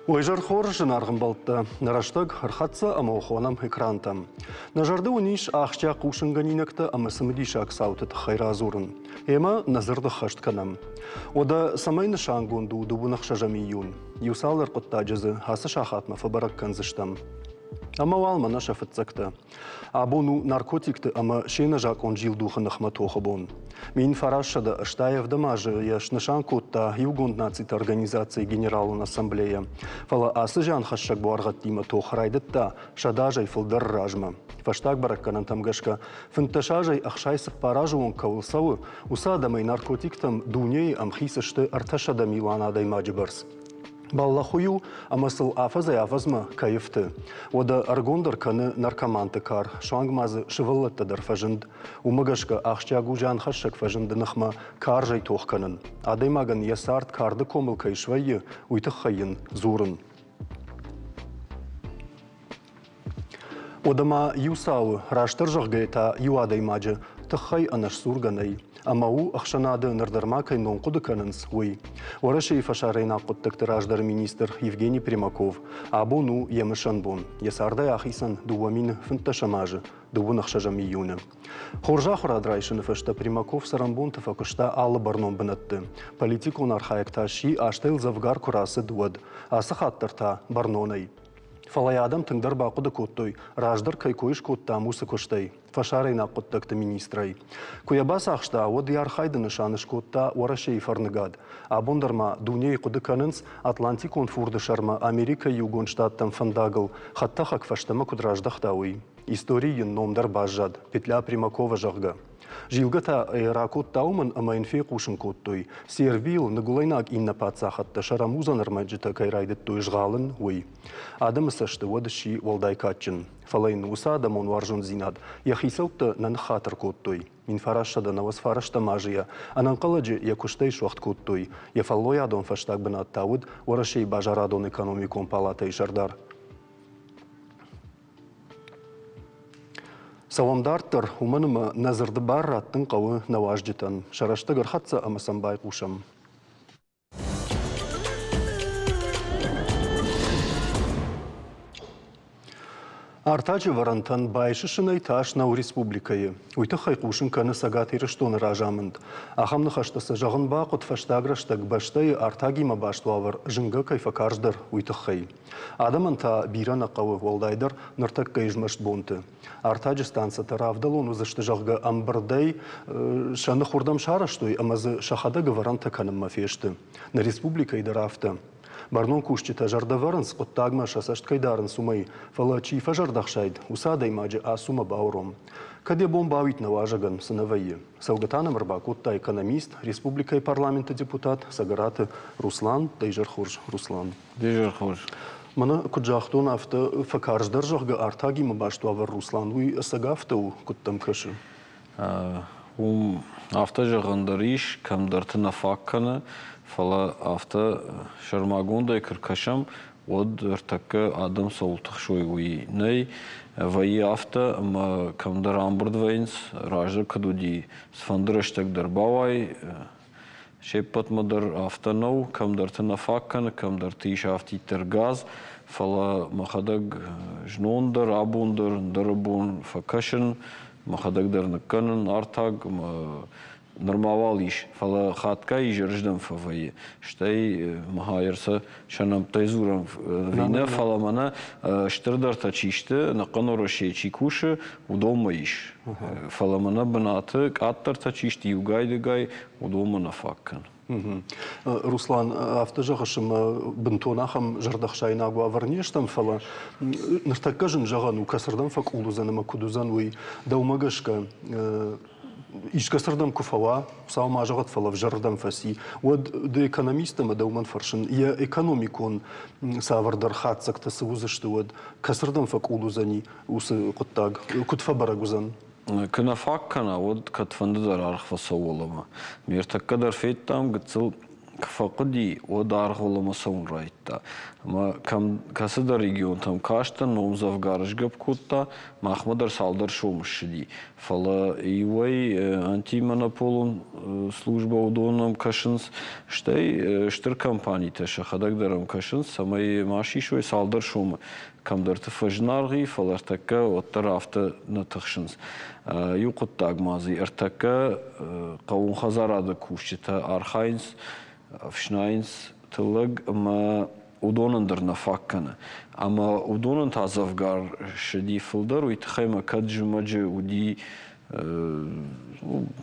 Уый изӕр хорз, зынаргъ ӕмбӕлттӕ, нӕ рӕстӕг ӕрхӕццӕ ӕмӕ хонӕм экрантӕм. Нӕ зӕрды уын ис ахсджиаг хъусынгӕнинӕгтӕ ӕмӕ цымыдисаг цауты тыххӕй радзурын. Эмӕ нӕ дзырд ӕххӕст кӕнӕм. Уӕдӕ цӕмӕй нысангонд у дыууын ӕхсӕзӕм июнь? Иу цалдӕр хъуыддаджы дзы ацы сахатмӕ фӕбӕрӕг кӕндзыстӕм. Ӕмӕ уал мӕнӕ сӕ фыццӕгтӕ. Абон у наркотикты ӕмӕ се нӕзакъон зилдухы ныхмӕ тохы бон. 1987 азы йӕ снысан кодта Иугонд Нациты Организацийы Генералон Ассамблея. Фӕлӕ ацы зианхӕссӕг буаргъӕдтимӕ тох райдыдта сӕдӕазӕй фылдӕр размӕ. Фӕстаг бӕрӕггӕнӕнтӕм гӕсгӕ, 15 азӕй 64 азы онг кӕуыл цӕуы, уыцы адӕмӕй наркотиктӕм дунейы ӕмхиц сты 300 милуан адӕймаджы бӕрц. Бӕллӕх уый у, ӕмӕ сыл афӕдзӕй-афӕдзмӕ кӕй ӕфты. Уӕдӕ ӕргомдӕр кӕны наркоманты кар, суанг ма дзы сывӕллӕттӕ дӕр фӕзынд. Уымӕ гӕсгӕ ахсджиаг у зианхӕссӕг фӕзынды ныхмӕ карзӕй тох кӕнын. Адӕймагӕн йӕ цард карды комыл кӕй свӕййы, уый тыххӕй йын дзурын. Уӕдӕ ма иу цауы, растдӕр зӕгъгӕйӕ та иу адӕймаджы тыххӕй ӕнӕсдзургӕ нӕй, ӕмӕ у ӕхсӕнады ныр дӕр ма кӕй ном хъуыды кӕнынц, уый. Уӕрӕсейы фӕсарӕйнаг хъуыддӕгты раздӕры министр Евгений Примаков абон у йӕ мысӕн бон. Йӕ цардӕй ахицӕн 2015 азы дыууын ӕхсӕзӕм июны. Хорз ахуырад райсыны фӕстӕ Примаков цӕрӕнбонты фӕкуыста алы бӕрнон бынӕтты. Политикон архайӕг та сси, азтӕ дзӕвгар куы рацыд, уӕд. Ацы хатт дӕр та бӕрнонӕй. Фӕлӕ йӕ адӕм тынгдӕр бахъуыды кодтой, раздӕр кӕй кой скодтам, уыцы куыстӕй, фӕсарӕйнаг хъуыддӕгты министрӕй. Куы йӕ бацахста, уӕд йӕ архайды нысан скодта Уӕрӕсейы фӕрныгад. Абон дӕр ма дунейы хъуыды кӕнынц, Атлантикон фурды сӕрмӕ Америкӕйы Иугонд Штаттӕм фӕндагыл хӕдтӕхӕг фӕстӕмӕ куыд раздӕхта, уый. Историйы йын ном дӕр баззад, Петля Примакова, зӕгъгӕ. Зилгӕ та ӕй ракодта уымӕн, ӕмӕ йын фехъусын кодтой, Сербийыл ныгуылӕйнаг иннӕ паддзахӕдтӕ сӕ рӕмудзӕн ӕрмӕджытӕ кӕй райдыдтой згъалын, уый. Адӕмы цӕсты уӕд сси уӕлдай кадджын. Фӕлӕ йын уыцы адӕмон уарзондзинад йӕ хицӕуттӕ нӕ ныххатыр кодтой. 1999 азы йӕ ӕнӕнхъӕлӕджы йӕ куыстӕй суӕгъд кодтой. Йӕ фӕллойадон фӕстаг бынат та уыд Уӕрӕсейы базарадон-экономикон палатӕйы сӕрдар. Цӕуӕм дарддӕр, уымӕн ӕмӕ нӕ дзырды бар раттын хъӕуы нӕ уазджытӕн. Сӕ рӕстӕг ӕрхӕццӕ ӕмӕ сӕм байхъусӕм. Артаджы вӕрӕнтӕн байсысынӕй тас нӕу республикӕйы. Уый тыххӕй хъусын кӕны Цӕгат Ирыстоны разамынд. Ахӕм ныхӕстӕ сӕ зӕгъын бахъуыд фӕстаг рӕстӕг бӕстӕйы артагимӕ баст уавӕр зынгӕ кӕй фӕкарздӕр, уый тыххӕй. Адӕмӕн та бирӕ нӕ хъӕуы, уӕлдайдӕр ныртӕккӕйы змӕст бонты. Артаджы станцӕтӕ равдӕлон уыдзысты, зӕгъгӕ, ӕмбырдӕй сӕ ных уырдӕм сарӕзтой ӕмӕ дзы сӕхӕдӕг ӕвӕрӕнтӕ кӕнынмӕ фесты. Нӕ республикӕйы дӕр афтӕ. Бӕрнон кусджытӕ зӕрдӕ вӕрынц, хъуыддагмӕ сӕ цӕст кӕй дарынц, уымӕй, фӕлӕ чи фӕзӕрдӕхсайд, уыцы адӕймаджы ацумӕ бауром. Кӕд йӕ бон бауид нӕ уазӕгӕн, цы нӕ вӕййы. Цӕугӕ та нӕм ӕрбакодта экономист, республикӕйы парламенты депутат Цӕгӕраты Руслан. Дӕ изӕр хорз, Руслан. Де хорз. Мӕнӕ куыд загътон, афтӕ фӕкарздӕр, зӕгъгӕ, артагимӕ баст уавӕр, Руслан, уый ӕцӕг афтӕ у, куыд дӕм кӕсы? Уым афтӕ зӕгъӕн дӕр ис, кӕмдӕрты нӕ фаг кӕны, фӕлӕ афтӕ сӕрмагондӕй куы ркӕсӕм, уӕд ӕртӕккӕ адӕм цӕуыл тыхсой, уый нӕй. Вӕййы афтӕ, ӕмӕ кӕмдӕр амбырд вӕййынц, раздӕр куыд уыди, цыфӕнды рӕстӕг дӕр бауай, Се ппӕтмӕ дӕр афтӕ нӕу, кӕмдӕрты нӕ фаг кӕны, кӕмдӕрты ис афтиддӕр газ, фӕлӕ мӕхӕдӕг знон дӕр, абон дӕр, ӕндӕры бон фӕкӕсын, мӕхӕдӕг дӕр ныккӕнын артаг ӕмӕ нырма уал ис, фӕлӕ хатгай изӕрыздӕм фӕвӕййы. Стӕй махайӕр сӕ сӕ нӕмттӕй дзурӕм ӕви нӕ, фӕлӕ мӕнӕ стырдӕртӕ чи сты, ӕнӕхъӕн Уӕрӕсейы чи кусы, уыдонмӕ ис. Фӕлӕ мӕнӕ бынаты къаддӕртӕ чи сты, иугай-дыгай, уыдонмӕ нӕ фаг кӕны. Руслан, афтӕ зӕгъыс, ӕмӕ бынтон ахӕм зӕрдӕхсаинаг уавӕр не стӕм, фӕлӕ ныртӕккӕ зын зӕгъӕн у, кӕцырдӕм фӕкъул уыдзӕн ӕмӕ куыд уыдзӕн, уый. Дӕумӕ гӕсгӕ, искӕцырдӕм куы фӕуа, Хуыцау ма зӕгъӕд, фӕлӕ ӕвзӕрырдӕм фӕци, уӕд ды экономист ӕмӕ дӕумӕн фӕрсын, йӕ экономикон цавӕрдӕр хатдзӕгтӕ цы уыдзысты, уӕд кӕцырдӕм фӕкъул уыдзӕни уыцы хъуыддаг, куыд фӕбӕрӕг уыдзӕн? Куы нӕ фаг кӕна, уӕд кӕдфӕнды дӕр аргъ фӕцӕуы уӕлӕмӕ. Ме ртӕккӕ дӕр федтам, гыццыл. Куы фӕхъуыди, уӕд аргъыл ӕмӕ цӕуын райдыдта. Ӕмӕ кӕм кӕцыдӕр регионтӕм кастӕн, ном дзӕвгар сгӕпп кодта, махмӕ дӕр цалдӕр сомы ссыди. Фӕлӕ иуӕй антимонополон службӕ уыдон ӕм кӕсынц, стӕй стыр компанитӕ сӕхӕдӕг дӕр ӕм кӕсынц, цӕмӕй ма сисой цалдӕр сомы. Кӕмдӕрты фӕзынаргъ и, фӕлӕ ӕртӕккӕ уӕддӕр афтӕ нӕ тыхсынц. Иу хъуыддаг ма дзы ӕртӕккӕ хъӕууон хӕдзарады кусджытӕ архайынц, ӕфснайынц тыллӕг ӕмӕ уыдонӕн дӕр нӕ фаг кӕны. Ӕмӕ уыдонӕн та дзӕвгар ссыди фылдӕр, уый тыххӕй ма кӕд зымӕджы уыди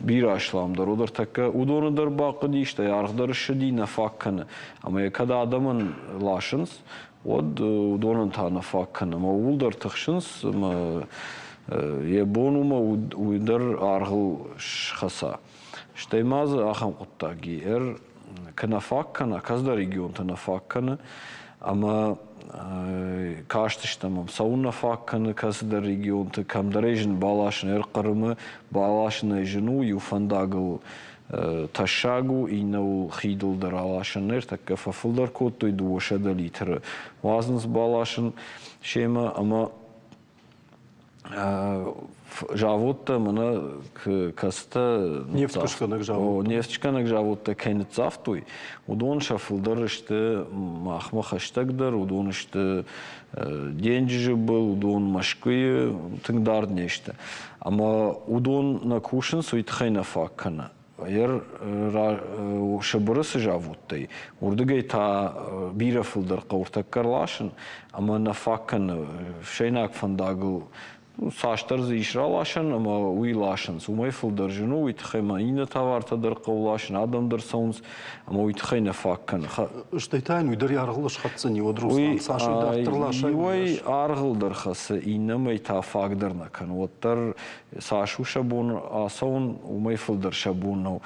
бирӕ асламдӕр, уӕд ӕртӕккӕ уыдоны дӕр бахъуыди, стӕй аргъ дӕр ссыди, нӕ фаг кӕны. Ӕмӕ йӕ кӕд адӕмӕн ласынц, уӕд уыдонӕн та нӕ фаг кӕны. Ӕмӕ ууыл дӕр тыхсынц ӕмӕ йӕ бон уымӕ уый дӕр аргъыл схӕца. Стӕй ма дзы ахӕм хъуыддаг и, кӕ нӕ фаг кӕна, кӕцыдӕр регионтӕ нӕ фаг кӕны, ӕмӕ кастыстӕм ӕм, цӕуын нӕ фаг кӕны кӕцыдӕр регионты, кӕмдӕр ӕй зын баласын, ӕрхъырымы баласынӕй зын у, иу фӕндагыл тӕссаг у, иннӕуыл хидыл дӕр аласын. Ныртӕккӕ фӕфылдӕр кодтой 200 литры уадзынц баласын семӕ ӕмӕ заводтӕ мӕнӕ кӕцытӕ нефтькуыстгӕнӕг заводтӕ нефтькӕнӕг заводтӕ кӕй ныццавтой, уыдон сӕ фылдӕр сты махмӕ хӕстӕгдӕр, уыдон сты денджызы был, уыдон Мӕскуыйы тынг дард не сты. Ӕмӕ уыдон нӕ кусынц, уый тыххӕй нӕ фаг кӕны. Сыбыры цы заводтӕй, уырдыгӕй та бирӕ фылдӕр хъӕуы ӕртӕккӕ ӕрласын, ӕмӕ нӕ фаг кӕны ӕфсӕйнаг фӕндагыл цасдӕр дзы ис раласӕн ӕмӕ уый ласынц. Уымӕй фылдӕр зын у, уый тыххӕй ма иннӕ товартӕ дӕр хъӕуы ласын, адӕм дӕр цӕуынц, ӕмӕ уый тыххӕй нӕ фаг кӕны. Стӕй та йын уый дӕр йӕ аргъыл схӕцдзӕни, уӕд Руслан, цас ӕй дарддӕр ласай, Иуӕй аргъыл дӕр хӕцы, иннӕмӕй та фаг дӕр нӕ кӕны. Уӕддӕр цас у сӕ бон ацӕуын, уымӕй фылдӕр сӕ бон нӕу.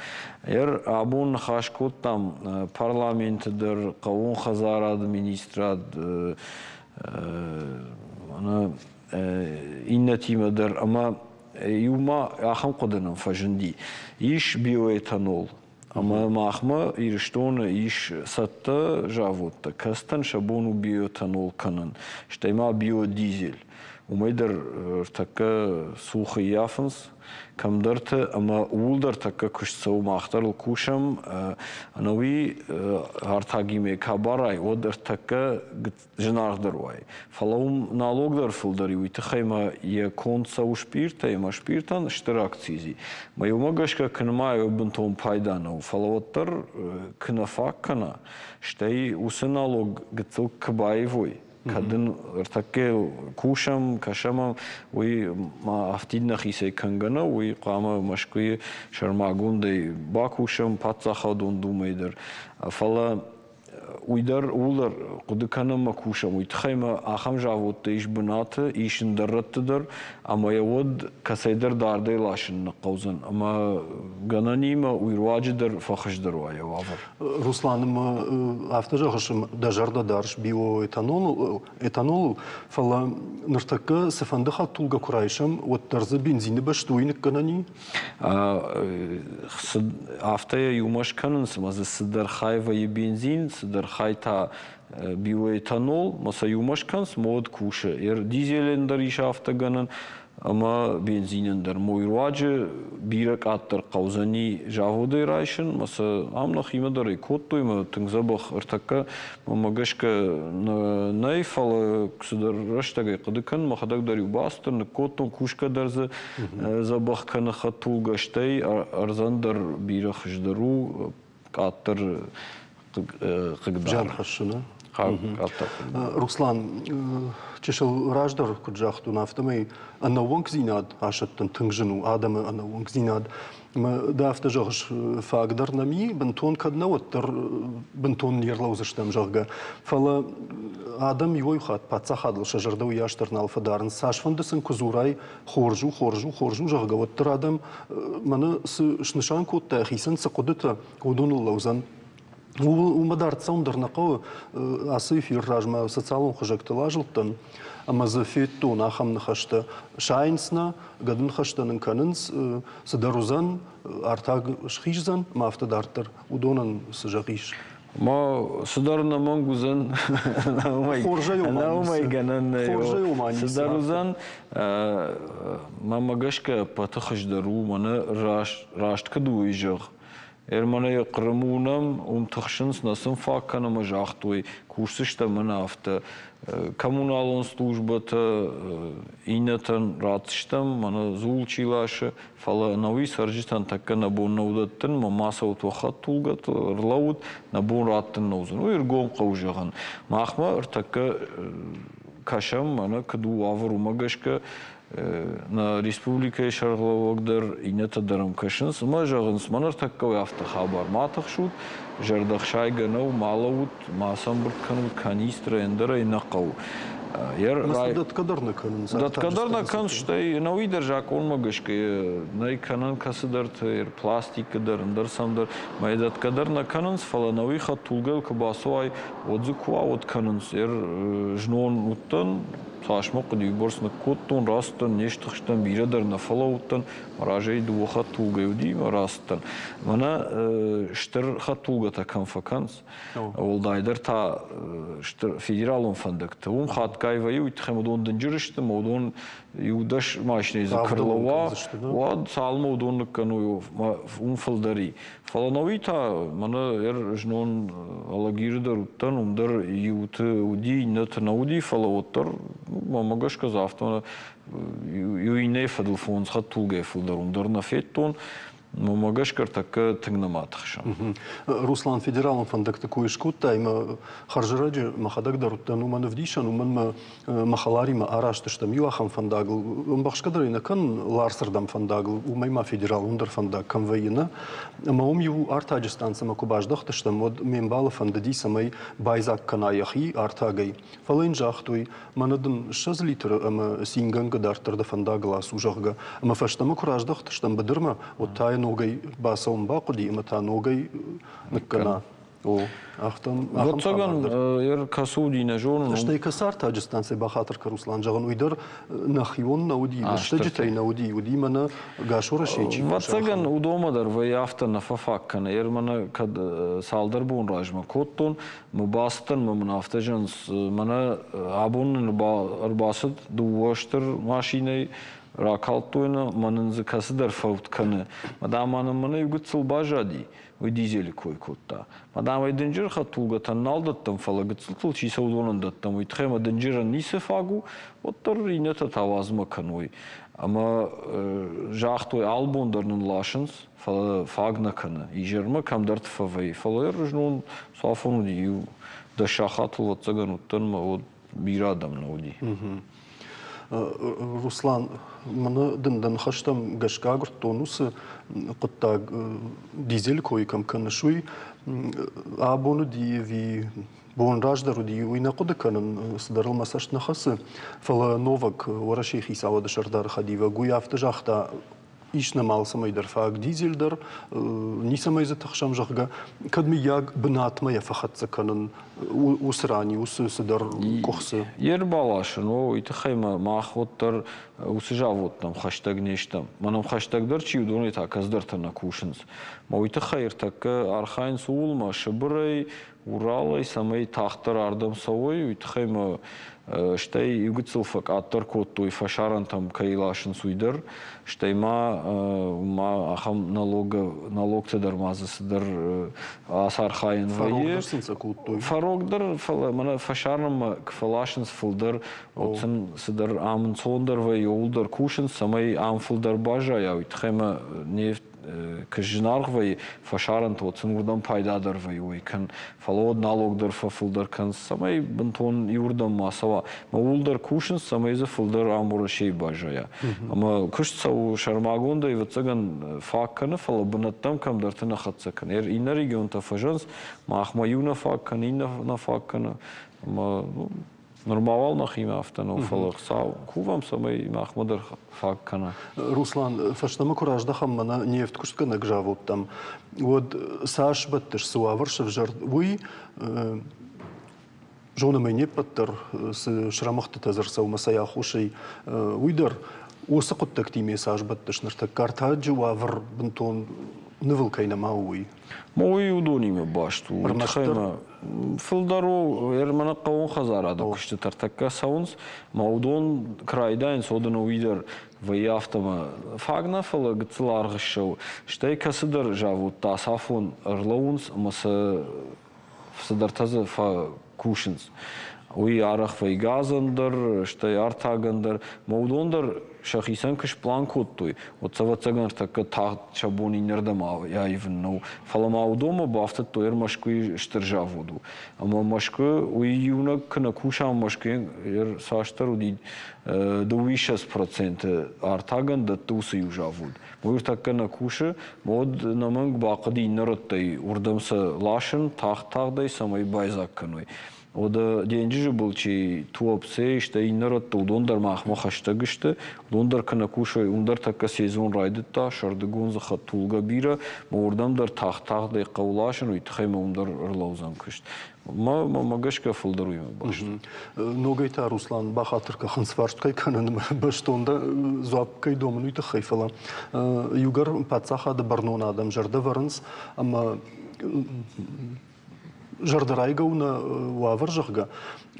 Абон ныхас кодтам парламенты дӕр, хъӕууон хӕдзарады министрад, иннӕтимӕ дӕр ӕмӕ иумӕ ахӕм хъуыды нӕм фӕзынди. Ис биоэтанол, ӕмӕ махмӕ Ирыстоны ис цӕттӕ заводтӕ, кӕцытӕн сӕ бон у биоэтанол кӕнын, стӕй ма биодизель. Уымӕй дӕр ӕртӕккӕ цух ӕййафынц кӕмдӕрты ӕмӕ ууыл дӕр тӕккӕ куыст цӕуы, мах дӕр ыл кусӕм. Ӕнӕуи артагимӕ кӕ барай, уӕд ӕртӕккӕ зынаргъдӕр уай. Фӕлӕ уым налог дӕр фылдӕр и, уый тыххӕй ма йӕ конд цӕуы спъиртӕй, ӕмӕ спъиртӕн стыр акциз и. Мӕ уымӕ гӕсгӕ куы нымайой, бынтон пайда нӕу, фӕлӕ уӕддӕр куы нӕ фаг кӕна, стӕй уыцы налог гыццыл куы баивой, кӕд ын ӕртӕккӕ кусӕм, кӕсӕм, уый ма афтид нӕхицӕй кӕнгӕ нӕу, уый хъуамӕ Мӕскуыйы сӕрмагондӕй бакусӕм, паддзахадон думӕйы дӕр. Фӕлӕ уый дӕр ууыл дӕр хъуыды кӕнӕм ӕмӕ кусӕм. Уый тыххӕй ма ахӕм заводтӕ ис бынаты, ис ӕндӕр рӕтты дӕр, ӕмӕ йӕ уӕд кӕцӕйдӕр дардӕй ласын нӕ хъӕудзӕн. Ӕмӕ гӕнӕнимӕ уый руаджы дӕр фӕхуыздӕр уа йӕ уавӕр. Руслан, ӕмӕ афтӕ зӕгъыс, дӕ зӕрдӕ дарыс биоэтанолыл, этанолыл, фӕлӕ ныртӕккӕ цыфӕнды хӕдтулгӕ куы райсӕм, уӕддӕр дзы бензины бӕсты уый ныккӕнӕн и? Афтӕ йӕ иумӕ скӕнынц, ӕмӕ дзы цыдӕр хай вӕййы бензин, цыдӕр хай та биоэтанол, ӕмӕ сӕ иумӕ скӕнынц, ӕмӕ уӕд кусы. Дизелӕн дӕр ис афтӕ гӕнӕн, ӕмӕ бензинӕн дӕр. Мой руаджы бирӕ къаддӕр хъӕудзӕни заводӕй райсын, ӕмӕ сӕ ам нӕхимӕ дӕр ӕй кодтой, ӕмӕ тынг дзӕбӕх ӕртӕккӕ мӕ гӕсгӕ нӕй, фӕлӕ цыдӕр рӕстӕгӕй хъуыды кӕнын, мӕхӕдӕг дӕр-иу бацыдтӕн, ныккодтон, кусгӕ дӕр дзы дзӕбӕх кӕны хӕдтулгӕ, стӕй ӕрдзӕн дӕр бирӕ хуыздӕр у, къаддӕр хъыгдары. Зиан хӕссыны. Руслан, чысыл раздӕр куыд загътон, афтӕмӕй ӕнӕууӕнкдзинад асӕттын тынг зын у, адӕмы ӕнӕууӕнкдзинад. Ды афтӕ зӕгъыс, фаг дӕр нӕм и, бынтон кӕд нӕ, уӕддӕр бынтон не рлӕудзыстӕм, зӕгъгӕ. Фӕлӕ адӕм иуӕй хатт паддзахадыл сӕ зӕрдӕ уыйас дӕр нал фӕдарынц. Цасфӕнды сын куы дзурай, хорз у, хорз у, хорз у, зӕгъгӕ, уӕддӕр адӕм мӕнӕ цы снысан кодта, хицӕн цы хъуыдытӕ, уыдоныл лӕудзӕн. Уымӕ дард цӕуын дӕр нӕ хъӕуы. Ацы эфир размӕ социалон хызӕгтыл азылдтӕн ӕмӕ дзы федтон ахӕм ныхӕстӕ. Сайынц нӕ, гӕды ныхӕстӕ нын кӕнынц, цыдӕр уыдзӕн, артаг схиздзӕн ӕмӕ афтӕ дарддӕр. Уыдонӕн цы зӕгъис? Ма цыдӕр ӕнӕмӕнг уыдзӕн. Ӕнӕуымӕй гӕнӕн нӕй. Цыдӕр уыдзӕн. Мӕнмӕ гӕсгӕ ӕппӕты хуыздӕр у, мӕнӕ раст куыд у, уый зӕгъ. Ерманӕй Хъырымы уынӕм, уым тыхсынц, нӕ сын фаг кӕны ӕмӕ загътой, кусдзыстӕм мӕнӕ афтӕ. Коммуналон службӕтӕ иннӕтӕн ратдзыстӕм, мӕнӕ дзул чи ласы, фӕлӕ ӕнӕуи цӕрджытӕн тӕккӕ нӕ бон нӕу дӕттын, ма ма цӕут уӕ хӕдтулгӕты, ӕрлӕуут, нӕ бон раттын нӕ уыдзӕн. Уый ӕргом хъӕуы зӕгъын. Махмӕ ӕртӕккӕ кӕсӕм, мӕнӕ куыд у уавӕр, уымӕ гӕсгӕ нӕ республикӕйы сӕргълӕууӕг дӕр, иннӕтӕ дӕр ӕм кӕсынц ӕмӕ зӕгъынц, мӕн ӕртӕккӕ уый афтӕ хабар ма тыхсут, зӕрдӕхсайгӕ нӕу, ма лӕуут, ма сӕмбырд кӕнут канистрӕй, ӕндӕрӕй нӕ хъӕуы. Дӕтгӕ дӕр нӕ кӕнынц. Дӕтгӕ дӕр нӕ кӕнынц, стӕй ӕнӕуи дӕр закъонмӕ гӕсгӕ нӕй кӕнӕн кӕцыдӕрты, пластикы дӕр, ӕндӕр цӕмдӕр. Мӕ дӕтгӕ дӕр нӕ кӕнынц, фӕлӕ ӕнӕуи хӕдтулгӕйыл куы бацӕуай, уӕд дзы куы уа, уӕд кӕнынц. Знон уыдтӕн, Цас мӕ хъуыди, уыйбӕрц ныккодтон, рацыдтӕн, не стыхстӕн, бирӕ дӕр нӕ фӕлӕууыдтӕн, мӕ разӕй дыууӕ хӕдтулгӕ уыди, мӕ рацыдтӕн. Мӕнӕ стыр хӕдтулгӕтӕ кӕм фӕкӕнынц, уӕлдайдӕр та стыр федералон фӕндӕгты, уым хатгай вӕййы, уый тыххӕй уыдон дынджыр сты, ӕмӕ уыдон иу дӕс машинӕйы дзы куы рлӕууа, уӕд цалынмӕ уыдон ныккӕной, уым фылдӕр и. Фӕлӕ науи та мӕнӕ знон Алагиры дӕр уыдтӕн, уым дӕр иуты уыди, иннӕты нӕ уыди, фӕлӕ уӕддӕр мӕнмӕ гӕсгӕ дзы афтӕ иу иннӕйы фӕдыл фондз хӕдтулгӕйы фылдӕр уым дӕр нӕ федтон. Мӕнмӕ гӕсгӕ ӕртӕккӕ тынг нӕма тыхсӕм. Руслан, федералон фӕндӕгты кой скодтай ӕмӕ хӕрзӕрӕджы мӕхӕдӕг дӕр уыдтӕн уымӕн ӕвдисӕн, уымӕн мӕ мӕ хӕларимӕ араст стӕм иу ахӕм фӕндагыл, ӕмбӕхсгӕ дӕр ӕй нӕ кӕнын, Ларсырдӕм фӕндагыл, уымӕй ма федералондӕр фӕндаг кӕм вӕййы, нӕ. Ӕмӕ уым иу артаджы станцӕмӕ куы баздӕхтыстӕм, уӕд ме мбалы фӕндыди, цӕмӕй байдзаг кӕна йӕхи артагӕй. Фӕлӕ йын загътой, мӕнӕ дын 20 литры ӕмӕ цингӕнгӕ дарддӕр дӕ фӕндагыл ацу, зӕгъгӕ. Ӕмӕ фӕстӕмӕ куы раздӕхтыстӕм быдырмӕ, уӕд та йӕ ногӕй бацӕуын бахъуыди ӕмӕ та ногӕй ныккӕна. О, ахтӕм Ӕвӕццӕгӕн, кӕцы уыди, нӕ зонын. Стӕй кӕцы артаджы станцӕйы бахатыр кӕ, Руслан, зӕгъын, уый дӕр нӕхион нӕ уыди, лыстӕджытӕй нӕ уыди, уыди мӕнӕ гас Уӕрӕсейы чи Ӕвӕццӕгӕн, уыдонмӕ дӕр вӕййы афтӕ нӕ фӕфаг кӕны. Ер мӕнӕ кӕд цалдӕр бон размӕ кодтон, мӕ бацыдтӕн мӕ мын афтӕ зӕгъынц, мӕнӕ абон нын ӕрбацыд дыууӕ стыр машинӕйы, ракалдтой нӕ, мӕ нын дзы кӕцыдӕр фӕуд кӕны. Мӕ дам, мӕнӕ мӕнӕ иу гыццыл баззади, уый дизелы кой кодта. Мадам ӕй дынджыр хӕдтулгӕтӕн нал дӕттӕм, фӕлӕ гыццылтыл чи цӕуы, уыдонӕн дӕттӕм. Уый тыххӕй ӕмӕ дынджырӕн ницы фаг у, уӕддӕр иннӕтӕ та уадзмӕ кӕной. Ӕмӕ загътой, албон дӕр нын ласынц, фӕлӕ фаг нӕ кӕны. Изӕрмӕ кӕмдӕрты фӕвӕййы. Фӕлӕ знон цуафон уыди, иу дӕс сахатыл ӕвӕццӕгӕн уыдтӕн ӕмӕ уӕд бирӕ адӕм нӕ уыди. Руслан, мӕнӕ дын дӕ ныхӕстӕм гӕсгӕ агуырдтон уыцы хъуыддаг, дизель кой кӕм кӕныс, уый абон уыди ӕви бон раздӕр уыди, уый нӕ хъуыды кӕнын, цыдӕр ыл мӕ цӕст нӕ хӕцы, фӕлӕ Новак, Уӕрӕсейы хицауады сӕрдары хӕдивӕг, уый афтӕ загъта, ис нӕм алцӕмӕй дӕр фаг дизель дӕр, ницӕмӕй дзы тыхсӕм, зӕгъгӕ, кӕд мыййаг бынатмӕ йӕ фӕхӕццӕ кӕнын уыцы ран уыцы цыдӕр къуыхцы. Йе рбаласын, о, уый тыххӕй ма мах уӕддӕр уыцы заводтӕм хӕстӕг не стӕм. Мӕнӕм хӕстӕгдӕр чи уыдонӕй та кӕцыдӕртӕ нӕ кусынц. Мӕ уый тыххӕй ӕртӕккӕ архайынц ууыл, мӕ Сыбырӕй, Уралӕй, цӕмӕй тагъддӕр ардӕм цӕуой, уый тыххӕй ма стӕй иугыццыл фӕкъаддӕр кодтой фӕсарӕнтӕм кӕй ласынц, уый дӕр. Стӕй ма ма ахӕм налог, налогтӕ дӕр ма дзы цыдӕр ацархайӕн вӕййы. Фӕрогдӕр сын сӕ кодтой. Фӕрогдӕр, фӕлӕ мӕнӕ фӕсарӕнмӕ куы фӕласынц фылдӕр, уӕд сын цыдӕр ам ӕнцондӕр вӕййы, ууыл дӕр кусынц, цӕмӕй ам фылдӕр баззайа, уый тыххӕй ма нефть куы зынаргъ вӕййы фӕсарӕнты, уӕд сын уырдӕм пайда дӕр вӕййы уый кӕн. Фӕлӕ уӕд налог дӕр фӕфылдӕр кӕнынц, цӕмӕй бынтон иуырдӕм ма цӕуа. Ӕмӕ ууыл дӕр кусынц, цӕмӕй дзы фылдӕр ам Уӕрӕсейы баззайа. Ӕмӕ куыст цӕуы сӕрмагондӕй, ӕвӕццӕгӕн, фаг кӕны, фӕлӕ бынӕттӕм кӕмдӕрты нӕ хӕццӕ кӕны. Иннӕ регионтӕ фӕзӕнц, махмӕ иу нӕ фаг кӕны, иннӕ нӕ фаг кӕны. Ӕмӕ. Нырма уал нӕхимӕ афтӕ нӕу, фӕлӕ Хуыцау кувӕм, цӕмӕй махмӕ дӕр фаг кӕна. Руслан, фӕстӕмӕ куы раздӕхӕм мӕнӕ нефткуыстгӕнӕг заводтӕм, уӕд цас бӕттыс, цы уавӕр сӕвзӕрд, уый зонӕм ӕй не ппӕт дӕр, цы срӕмыгъдтытӕ дзы ӕрцӕуы ӕмӕ цӕй аххосӕй, уый дӕр уыцы хъуыддӕгтимӕ цас бӕттыс ныртӕккӕ артаджы уавӕр бынтон нывыл кӕй нӕма у, уый? Уый уыдонимӕ баст у. Уый тыххӕй ма фылдӕр у мӕнӕ хъӕууон хӕдзарады куыстытӕ ӕртӕккӕ цӕуынц, ӕмӕ уыдон куы райдайынц, уӕд ын уый дӕр вӕййы афтӕ ӕмӕ фаг нӕ, фӕлӕ гыццыл аргъ ссӕуы. Стӕй кӕцыдӕр заводтӕ ацафон ӕрлӕууынц ӕмӕ сӕ цыдӕртӕ дзы фӕкусынц. Уый арӕх вӕййы газӕн дӕр, стӕй артагӕн дӕр. Мӕ уыдон дӕр сӕхицӕн куы сплан кодтой, уӕд сӕ ӕвӕццӕгӕн ӕртӕккӕ тагъд сӕ бон иннӕрдӕм аивын нӕу. Фӕлӕ ма уыдонмӕ бафтыдтой Мӕскуыйы стыр завод у. Ӕмӕ Мӕскуы уый иунӕг куы нӕ куса, Мӕскуыйы цасдӕр уыди 22% артагӕн дӕтты уыцы иу завод. Уый ӕртӕккӕ нӕ кусы, уӕд ӕнӕмӕнг бахъуыди иннӕ рӕттӕй уырдӕм сӕ ласын, тагъд-тагъдӕй цӕмӕй байдзаг кӕной. Уӕдӕ денджызы был чи Туапсе, стӕй иннӕ рӕтты уыдон дӕр махмӕ хӕстӕг сты, уыдон дӕр куы нӕ кусой, уым дӕр тӕккӕ сезон райдыдта, сӕрдыгон дзы хӕдтулгӕ бирӕ, мӕ уырдӕм дӕр тагъд-тагъдӕй хъӕуы ласын, уый тыххӕй мӕ уым дӕр ӕрлӕудзӕн куыст. Мӕ гӕсгӕ фылдӕр уыимӕ баст. Ногӕй та, Руслан, бахатыр кӕ, хынцфарст кӕй кӕнын бӕстон дзуапп кӕй домын, уый тыххӕй, фӕлӕ иугӕр паддзахады бӕрнон адӕм зӕрдӕ вӕрынц ӕмӕ зӕрдӕрайгӕ у нӕ уавӕр, зӕгъгӕ,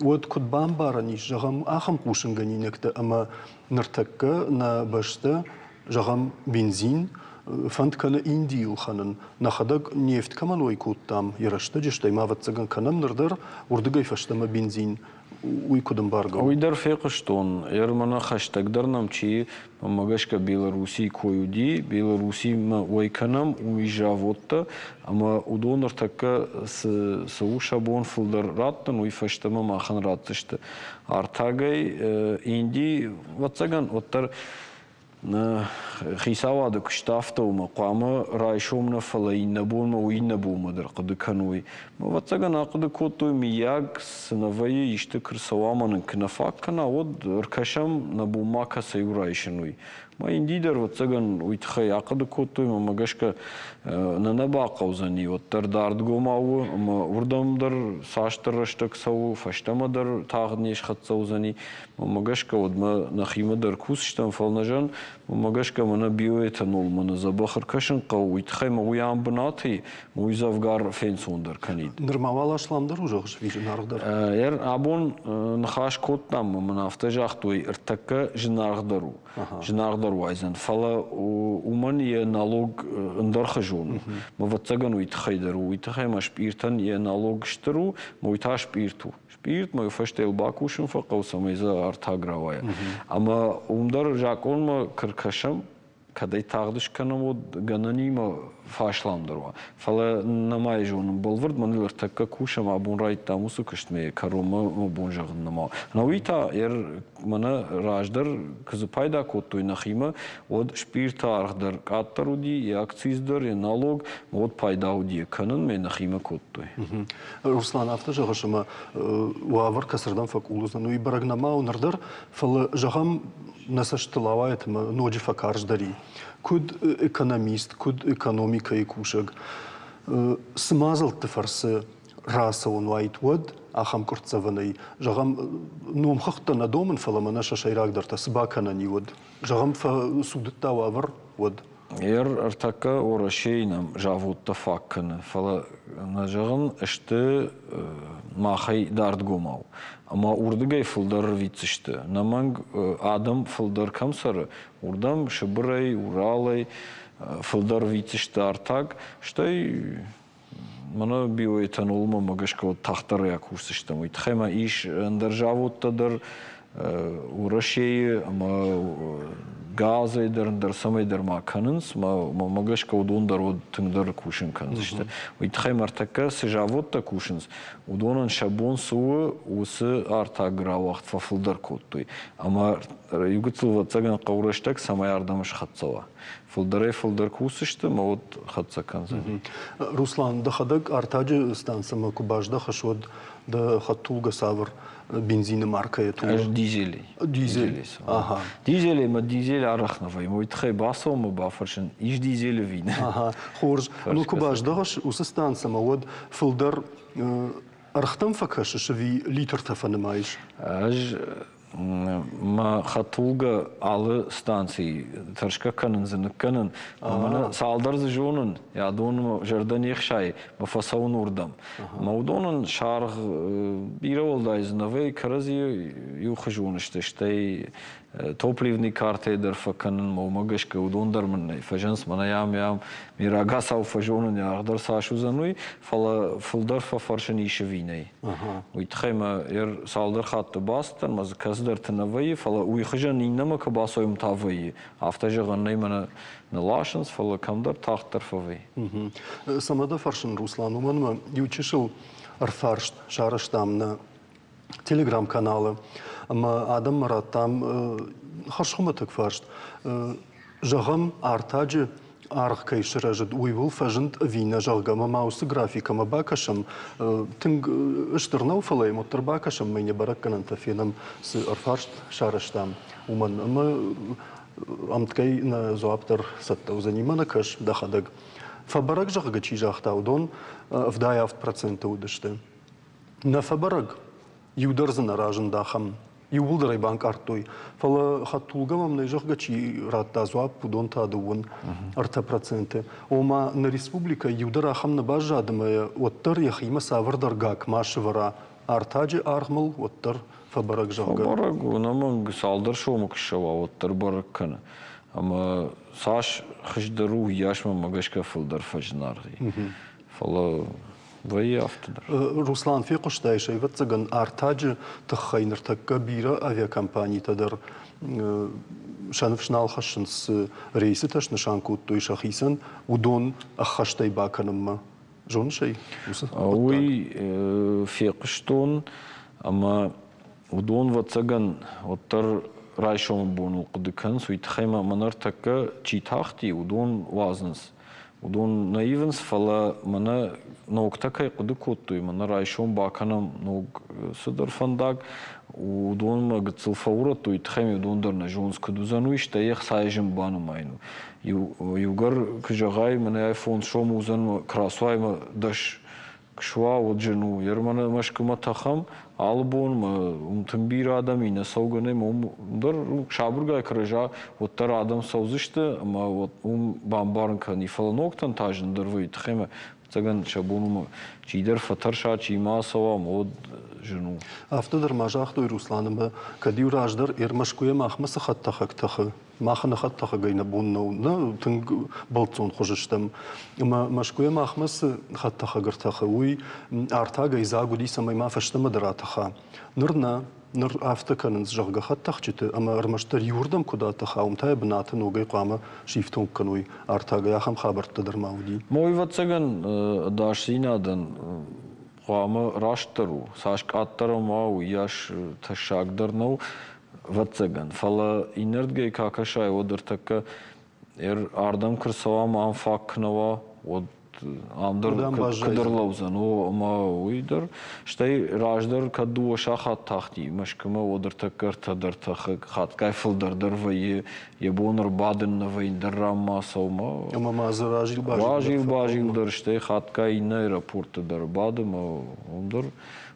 уӕд куыд бамбарӕн ис, зӕгъӕм, ахӕм хъусынгӕнинӕгтӕ ӕмӕ ныртӕккӕ нӕ бӕстӕ, зӕгъӕм, бензин фӕнд кӕны Индийы лхӕнын, нӕхӕдӕг нефть кӕмӕн уӕй кодтам йӕ рӕстӕджы, стӕй ма, ӕвӕццӕгӕн, кӕнӕм ныр дӕр, уырдыгӕй фӕстӕмӕ бензин уый куыд ӕмбаргӕ у? Уый дӕр фехъуыстон. Мӕнӕ хӕстӕгдӕр нӕм чи Мӕнмӕ гӕсгӕ Белоруссийы кой уыди. Белоруссимӕ уӕй кӕнӕм, уым ис заводтӕ, ӕмӕ уыдон ныртӕккӕ цы, цы у сӕ бон фылдӕр раттын, уый фӕстӕмӕ махӕн ратдзысты. Артагӕй Инди, ӕвӕццӕгӕн, уӕддӕр нӕ хицауады куыст афтӕ у, ӕмӕ хъуамӕ райсом нӕ, фӕлӕ иннӕ бонмӕ, уый иннӕ бонмӕ дӕр хъуыды кӕной. Ӕвӕццӕгӕн, ахъуыды кодтой, мыййаг, цы нӕ вӕййы, исты куы рцӕуа ӕмӕ нын куы нӕ фаг кӕна, уӕд ӕркӕсӕм, нӕ бон ма кӕцӕй у райсын, уый. Мӕ Инди дӕр, ӕвӕццӕгӕн, уый тыххӕй ахъуыды кодтой, ӕмӕ гӕсгӕ нӕ нӕ бахъӕудзӕни, уӕддӕр дардгомау у, ӕмӕ уырдӕм дӕр цасдӕр рӕстӕг цӕуы, фӕстӕмӕ дӕр тагъд не схӕццӕ уыдзӕни. Мӕнмӕ гӕсгӕ, уӕдмӕ нӕхимӕ дӕр кусдзыстӕм, фӕлӕ нӕ зӕн, Уымӕ гӕсгӕ мӕнӕ биоэтанол мӕнӕ дзӕбӕх ӕркӕсын хъӕуы, уый тыххӕй мӕ уый ам бынаты и, уый дзӕвгар фенцондӕр кӕнид. Нырма уал асламдӕр у, зӕгъыс, ӕви зынаргъдӕр? Абон ныхас кодтам ӕмӕ мын афтӕ загътой, ӕртӕккӕ зынаргъдӕр у. Зынаргъдӕр уайдзӕн, фӕлӕ уымӕн йӕ налог ӕндӕрхуызон у. Ӕвӕццӕгӕн уый тыххӕй дӕр у. Уый тыххӕй ма спъиртӕн йӕ налог стыр у, уый та спъирт у. Спъирт мӕ фӕстӕ йыл бакусын фӕхъӕуы, цӕмӕй дзы артаг рауайа. Ӕмӕ уым дӕр закъонмӕ куы ркӕсӕм, кӕд ӕй тагъд скӕнӕм, уӕд гӕнӕнимӕ фӕасламдӕр уа. Фӕлӕ нӕма йӕ зонын бӕлвырд, мӕныл ӕртӕккӕ кусӕм, абон райдыдтам уыцы куыстмӕ, кӕронмӕ мӕ бон зӕгъын нӕма у. Науи та мӕнӕ раздӕр куы дзы пайда кодтой нӕхимӕ, уӕд спъирты аргъ дӕр къаддӕр уыди, йӕ акциз дӕр, йӕ налог, уӕд пайда уыди кӕнын, мӕ нӕхимӕ кодтой. Руслан, афтӕ зӕгъыс, ӕмӕ уавӕр кӕцырдӕм фӕкъул уыдзӕн, уый бӕрӕг нӕма у ныр дӕр, фӕлӕ, зӕгъӕм, нӕ цӕстытыл ауайӕт ӕмӕ ноджы фӕкарздӕр и. Куыд экономист, куыд экономикӕйы кусӕг, цы мадзӕлтты фӕрцы рацӕуын уаид, уӕд ахӕм къуырцдзӕвӕнӕй, зӕгъӕм, номхыгъдтӕ нӕ домын, фӕлӕ мӕнӕ сӕ сӕйрагдӕртӕ цы бакӕнӕн и, уӕд? Зӕгъӕм, фӕцудыдта уавӕр, уӕд? Ӕртӕккӕ Уӕрӕсейы нӕм заводтӕ фаг кӕны, фӕлӕ нӕ зӕгъын, сты махӕй дардгомау. Ӕмӕ уырдыгӕй фылдӕр ӕрвитдзысты. Нӕмӕнг адӕм фылдӕр кӕм цӕры, уырдӕм Сыбырӕй, Уралӕй фылдӕр ӕрвитдзысты артаг, стӕй мӕнӕ биоэтанолмӕ мӕ гӕсгӕ уӕд тагъддӕр акусдзыстӕм. Уый тыххӕй ма ис ӕндӕр заводтӕ дӕр Уӕрӕсейы ӕмӕ газӕй дӕр, ӕндӕр цӕмӕй дӕр ма кӕнынц. Мӕ гӕсгӕ уыдон дӕр уӕд тынгдӕр кусын кӕндзысты. Уый тыххӕй ма ӕртӕккӕ цы заводтӕ кусынц, уыдонӕн сӕ бон цы у, уыцы артаг рауагъд фӕфылдӕр кодтой. Ӕмӕ иу гыццыл, ӕвӕццӕгӕн, хъӕуы рӕстӕг, цӕмӕй ардӕм схӕццӕ уа. Фылдӕрӕй-фылдӕр кусдзысты ӕмӕ уӕд хӕццӕ кӕндзӕн. Руслан, дӕхӕдӕг артаджы станцӕмӕ куы баздӕхыс, уӕд Дӕ хӕдтулгӕ цавӕр бензины маркӕйы тулы? Ӕз дизелей. Дизель. Ага. Дизель ӕмӕ дизель арӕх нӕ вӕййы. Уый тыххӕй бацӕуын мӕ бафӕрсын, ис дизель ӕви нӕ? Ага, хорз. Ну, куы баздӕхыс уыцы станцӕмӕ, уӕд фылдӕр ӕргътӕм фӕкӕсыс ӕви литртӕ фӕнымайыс? Ӕз мӕ хӕдтулгӕ алы станцийы тӕрсгӕ кӕнын дзы ныккӕнын. Мӕнӕ цалдӕр дзы зонын, адон мӕ зӕрдӕ не хсайы, мӕ фӕцӕуын уырдӕм. Мӕ уыдонӕн саргъ бирӕ уӕлдай дзы нӕ вӕййы, кӕрӕдзи иухуызон сты, стӕй топливный картӕйы дӕр фӕкӕнын, мӕ уымӕ гӕсгӕ уыдон дӕр мын нӕй фӕзынц, мӕнӕ ам, ам, ме рагацау фӕзонын, йӕ аргъ дӕр цас уыдзӕн, уый, фӕлӕ фылдӕр фӕфӕрсын ис ӕви нӕй. Уый тыххӕй мӕ цалдӕр хатты бацыдтӕн, мӕ дзы кӕцыдӕрты нӕ вӕййы, фӕлӕ уый хуызӕн иннӕмӕ куы бацӕуӕм та вӕййы. Афтӕ зӕгъӕн нӕй, мӕнӕ ныласынц, фӕлӕ кӕмдӕр тагъддӕр фӕвӕййы. Цӕмӕ дӕ фӕрсын, Руслан, уымӕн мӕ иу чысыл ӕрфарст сарӕзтам нӕ телеграм-каналы ӕмӕ адӕммӕ радтам хӕрзхуымӕтӕг фарст. Зӕгъӕм, артаджы аргъ кӕй сырӕзыд, уый уыл фӕзынд ӕви нӕ, зӕгъгӕ, ӕмӕ ма уыцы графикӕмӕ бакӕсӕм. Тынг стыр нӕу, фӕлӕ йӕм уӕддӕр бакӕсӕм ӕмӕ йын йӕ бӕрӕггӕнӕнтӕ фенӕм, цы ӕрфарст сарӕзтам, уымӕн. Ӕмӕ ӕмткӕй нӕ дзуапп дӕр цӕттӕ уыдзӕни. Мӕнӕ кӕс дӕхӕдӕг. Фӕбӕрӕг, зӕгъгӕ, чи загъта, уыдон 77% уыдысты. Нӕ фӕбӕрӕг, иу дӕр дзы нӕ разынд ахӕм. Иууылдӕр ӕй банкъардтой. Фӕлӕ хӕдтулгӕ мӕм нӕй, зӕгъгӕ, чи радта дзуапп, уыдон та 33%. Ома, нӕ республикӕ иу дӕр ахӕм нӕ баззад ӕмӕ уӕддӕр йӕхимӕ цавӕрдӕр гакк ма сӕвӕра артаджы аргъ мыл, уӕддӕр фӕбӕрӕг, зӕгъгӕ. Фӕбӕрӕг, ӕнӕмӕнг цалдӕр сомы куы ссӕуа, уӕддӕр бӕрӕг кӕны. Ӕмӕ цас хуыздӕр у, уыйас мӕм гӕсгӕ фылдӕр фӕзынаргъ и. Фӕлӕ вӕййы афтӕ дӕр. Руслан, фехъуыстай, ӕвӕццӕгӕн, артаджы тыххӕй ныртӕккӕ бирӕ авиакомпанитӕ дӕр сӕ ныфс нал хӕссынц, цы рейсытӕ снысан кодтой сӕхицӕн, уыдон ӕххӕстӕй бакӕнынмӕ. Зоныс ӕй, уыцы хъуыддаг? Уый фехъуыстон ӕмӕ уыдон, ӕвӕццӕгӕн, уӕддӕр райсомы боныл хъуыды кӕнынц, уый тыххӕй ма мӕнӕ ӕртӕккӕ чи тахти, уыдон уадзынц. Уыдон нӕ ивынц, фӕлӕ мӕнӕ ногтӕ кӕй хъуыды кодтой, мӕнӕ райсом бакӕнӕм ног цыдӕр фӕндаг, уыдонмӕ гыццыл фӕурӕдтой, тыххӕй уыдон дӕр нӕ зонынц, куыд уыдзӕн уый, стӕй ӕхцайы зын банымайын у. Иугӕр куы зӕгъай, мӕнӕ 5 сомы уыдзӕн Красуаймӕ 10 куы суа, уӕд зын у. Ерманы Мӕскуымӕ тӕхӕм, алы бон мӕ уым тынг бирӕ адӕм и, нӕ цӕугӕ нӕ, уым дӕр сабыргай куы рӕза, уӕддӕр адӕм цӕудзысты ӕмӕ уым бамбарын кӕни. Фӕлӕ ногтӕн та зындӕр вӕййы, тыххӕй мӕ ӕвӕццӕгӕн сӕ бон уымӕ чидӕр фӕтӕрса, чи ма ацӕуа, уӕд зын у. Афтӕ дӕр ма загътой Руслан ӕмӕ кӕд-иу раздӕр Мӕскуыйӕ махмӕ цы хӕдтӕхӕг тӕхы, махӕн хӕдтӕхӕгӕй нӕ бон нӕу, нӕ тынг бӕлццон хуыз стӕм. Ӕмӕ Мӕскуыйӕ махмӕ цы хӕдтӕхӕг ӕртӕхы, уый артагӕй дзаг уыди, цӕмӕй ма фӕстӕмӕ дӕр атӕха. Ныр нӕ, ныр афтӕ кӕнынц, зӕгъгӕ, хӕдтӕхджыты ӕмӕ ӕрмӕстдӕр иуырдӕм куыд атӕха, уым та йӕ бынаты ногӕй хъуамӕ сифтонг кӕной артагӕй. Ахӕм хабӕрттӕ дӕр ма уыди. Мой, ӕвӕццӕгӕн, ӕдасдзинадӕн хъуамӕ растдӕр у. Цас къаддӕр ӕмӕ уыйас тӕссагдӕр нӕу. Ӕвӕццӕгӕн. Фӕлӕ иннӕрдгӕй куы акӕсай, уӕд ӕртӕккӕ ардӕм куы рцӕуа ӕмӕ ам фаг куы нӕ уа, уӕд ам дӕр куыд ӕрлӕудзӕн, о, ӕмӕ уый дӕр. Стӕй раздӕр кӕд 2 сахат тахти Мӕскуымӕ, уӕд ӕртӕккӕ ӕртӕ дӕр тӕхы, хатгай фылдӕр дӕр вӕййы, йӕ бон ӕрбадын нӕ вӕййы, ӕндӕр ранмӕ ацӕуы. Ӕмӕ ма дзы разил-базил Разил-базил дӕр, стӕй хатгай иннӕ аэропортты дӕр бады, ӕмӕ уым дӕр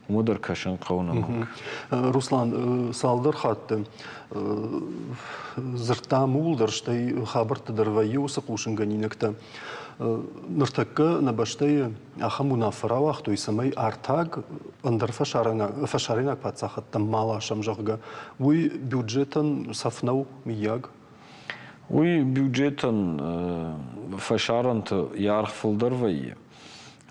уымӕ дӕр кӕсын хъӕуы нӕмӕнг. Руслан, цалдӕр хатты дзырдтам ууыл дӕр, стӕй хабӕртты дӕр вӕййы уыцы хъусынгӕнинӕгтӕ. Ныртӕккӕ нӕ бӕстӕйы ахӕм уынаффӕ рауагътой, цӕмӕй артаг ӕндӕр фӕсарӕйнаг паддзахӕдтӕм ма ласӕм, зӕгъгӕ. Уый бюджетӕн цӕф нӕу, мыййаг? Уый бюджетӕн фӕсарӕнты йӕ аргъ фылдӕр вӕййы.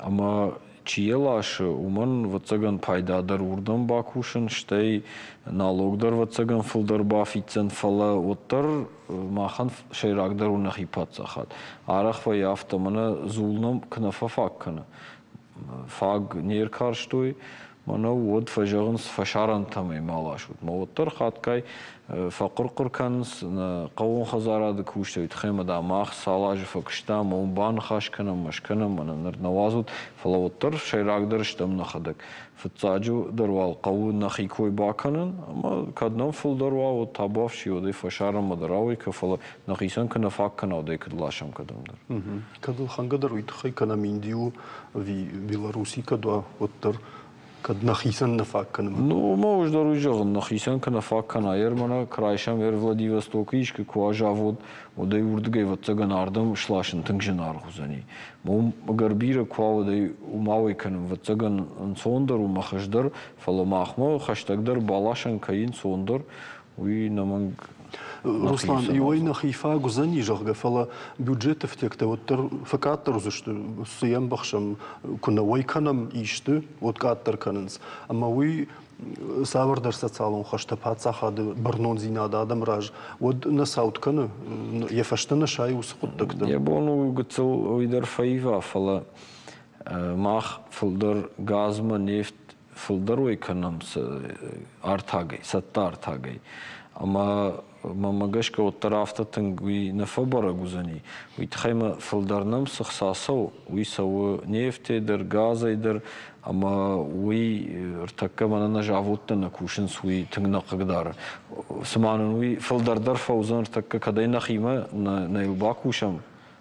Ӕмӕ чи йӕ ласы, уымӕн, ӕвӕццӕгӕн, пайда дӕр уырдӕм бакусын, стӕй налог дӕр, ӕвӕццӕгӕн, фылдӕр бафиддзӕн, фӕлӕ уӕддӕр махӕн сӕйрагдӕр у нӕхи паддзахад. Арӕх вӕййы афтӕ, мӕнӕ дзул нӕм куы нӕ фӕфаг кӕны, фаг не ркарстой. Мӕнӕ уӕд фӕзӕгъынц фӕсарӕнтӕм ӕй ма ласут. Мӕ уӕддӕр хатгай фӕхъуыр-хъуыр кӕнынц нӕ хъӕууон хӕдзарады кусджытӕ, уый тыххӕй ӕмӕ, дам, мах цал азы фӕкуыстам, уым баныхас кӕнӕм, ӕмӕ скӕнӕм, мӕнӕ ныр нӕ уадзут, фӕлӕ уӕддӕр сӕйрагдӕр стӕм нӕхӕдӕг. Фыццаджыдӕр уал хъӕуы нӕхи кой бакӕнын, ӕмӕ кӕд нӕм фылдӕр уа, уӕд табуафси, уӕд ӕй фӕсарӕнмӕ дӕр ауӕй кӕ, фӕлӕ нӕхицӕн куы нӕ фаг кӕна, уӕд ӕй куыд ласӕм кӕдӕмдӕр. Кӕд ӕлхӕнгӕ дӕр уый тыххӕй кӕнӕм Инди у ӕви Белоруси кӕд уа, уӕддӕр кӕд нӕхицӕн нӕ фаг кӕны. Ну, уымӕ ӕз дӕр уый зӕгъын, нӕхицӕн куы нӕ фаг кӕна, ер мӕнӕ куы райсӕм ер Владивостокы искуы куы уа завод, уӕд ӕй уырдыгӕй, ӕвӕццӕгӕн, ардӕм сласын тынг зынаргъ уыдзӕни. Уым ӕгӕр бирӕ куы уа, уӕд ӕй уым ауӕй кӕнын, ӕвӕццӕгӕн, ӕнцондӕр у мӕ хуыздӕр, фӕлӕ махмӕ хӕстӕгдӕр баласӕн кӕй ӕнцондӕр, уый ӕнӕмӕнг. Руслан, иуӕй нӕхи фаг уыдзӕни, зӕгъгӕ, фӕлӕ бюджеты ӕфтиӕгтӕ уӕддӕр фӕкъаддӕр уыдзысты, цы йӕ ӕмбӕхсӕм, куы нӕ уӕй кӕнӕм исты, уӕд къаддӕр кӕнынц. Ӕмӕ уый цавӕрдӕр социалон хӕстӕ паддзахады бӕрнондзинад адӕмы раз, уӕд нӕ цауд кӕны, йӕ фӕстӕ нӕ сайы уыцы хъуыддӕгтӕ. Йӕ бон у гыццыл уый дӕр фӕива, фӕлӕ мах фылдӕр газмӕ, нефть фылдӕр уӕй кӕнӕм артагӕй, цӕттӕ артагӕй. Ӕмӕ мӕнмӕ гӕсгӕ уӕддӕр афтӕ тынг уый нӕ фӕбӕрӕг уыдзӕни. Уый тыххӕй ма фылдӕр нӕм цы хца цӕуы, уый цӕуы нефтӕй дӕр, газӕй дӕр, ӕмӕ уый ӕртӕккӕ мӕнӕ нӕ заводтӕ нӕ кусынц, уый тынг нӕ хъыгдары. Цыма нын уый фылдӕр дӕр фӕуыдзӕн ӕртӕккӕ, кӕд ӕй нӕхимӕ нӕ йыл бакусӕм,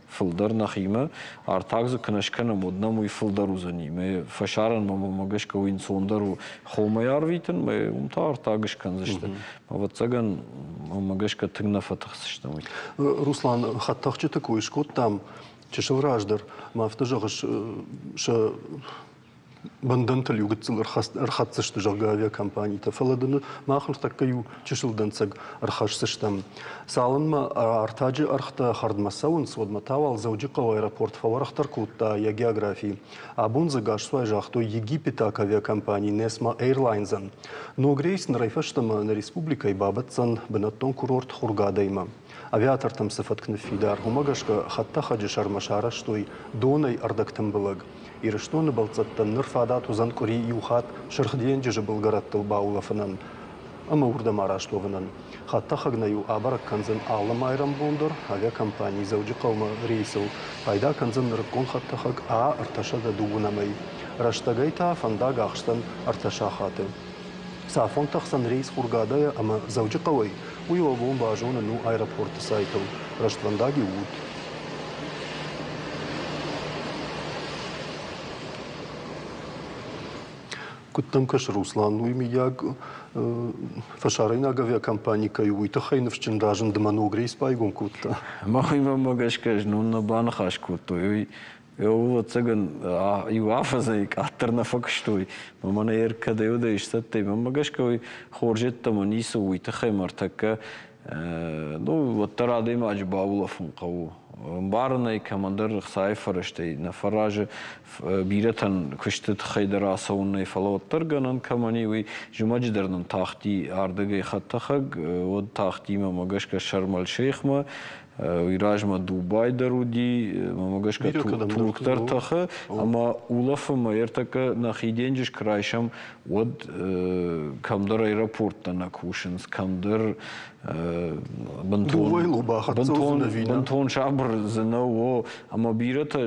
фылдӕр нӕхимӕ, артаг дзы куы нӕ скӕнӕм, уӕд нӕм уый фылдӕр уыдзӕни. Мӕ фӕсарӕнмӕ мӕмӕ гӕсгӕ уый ӕнцондӕр у хомӕй арвитын, мӕ уым та артаг скӕндзысты. Ӕвӕццӕгӕн, мӕмӕ гӕсгӕ тынг нӕ фӕтыхсдзыстӕм уый. Руслан, хӕдтӕхджыты кой скодтам чысыл раздӕр, ма афтӕ зӕгъыс, сӕ бӕндӕнтыл иу гыццыл ӕрхӕцдзысты, зӕгъгӕ, авиакомпанитӕ. Фӕлӕ дын мах ныртӕккӕ иу чысыл дӕнцӕг ӕрхӕсдзыстӕм. Цалынмӕ артаджы ӕргътӕ хӕрдмӕ цӕуынц, уӕдмӕ та уал Дзӕуджыхъӕуы аэропорт фӕуӕрӕхдӕр кодта йӕ географи. Абон дзы гасцуай загътой египетаг авиакомпани Nesma Airlines-ӕн. Ног рейс нырӕй фӕстӕмӕ нӕ республикӕйы бабӕтдзӕн бынӕттон курорт Хургадӕимӕ. Авиатортӕм цы фӕтк ныффидар, уымӕ гӕсгӕ хӕдтӕхӕджы сӕрмӕ сарӕзтой донӕй ӕрдӕгтымбылӕг. Ирыстоны бӕлццӕттӕн ныр фадат уыдзӕн къуыри иу хатт Сырх денджызы былгӕрӕттыл баулӕфынӕн ӕмӕ уырдӕм араст уӕвынӕн. Хӕдтӕхӕг нӕ-иу абӕрӕг кӕндзӕн алы майрӕмбон дӕр авиакомпани Дзӕуджыхъӕумӕ рейсыл пайда кӕндзӕн нырыккон хӕдтӕхӕг А-302-ӕй. Рӕстӕгӕй та фӕндаг ахсдзӕн ӕртӕ сахаты. Цафон тӕхдзӕн рейс Хургадайӕ ӕмӕ Дзӕуджыхъӕуӕй, уый уӕ бон базонын у аэропорты сайтыл. Рӕствӕндаг-иу ут. Куыд дӕм кӕсы, Руслан, уый мыййаг фӕсарӕйнаг авиакомпани кӕй у, уый тыххӕй ныфсджын разынд ӕмӕ ног рейс байгом кодта? Мӕхимӕ гӕсгӕ знон нӕ баныхас кодтой. Уый ӕвӕццӕгӕн, иу афӕдзӕй къаддӕр нӕ фӕкуыстой. Мӕнӕ йе ркӕдӕй уыдӕй сцӕттӕ. Мӕнмӕ гӕсгӕ уый хорз йеддӕмӕ ницы у, уый тыххӕй мӕ ӕртӕккӕ ну, уӕддӕр адӕймаджы баулӕфын хъӕуы. Ӕмбарын ӕй, кӕмӕндӕр ӕхцайы фӕрӕзтӕй нӕ фӕразы, бирӕтӕн куысты тыххӕй дӕр ацӕуын нӕй, фӕлӕ уӕддӕр гӕнӕн кӕмӕн и, уый зымӕджы дӕр нын тахти ардыгӕй хӕдтӕхӕг, уӕд тахти мӕмӕ гӕсгӕ Шарм-эль-Шейхмӕ, уый размӕ Дубай дӕр уыди, мӕмӕ гӕсгӕ Турк дӕр тӕхы, ӕмӕ улӕфынмӕ ӕртӕккӕ нӕхи денджыз куы райсӕм, уӕд кӕмдӕр аэропорттӕ нӕ кусынц, кӕмдӕр бынтон сабыр дзы нӕу, о, ӕмӕ бирӕтӕ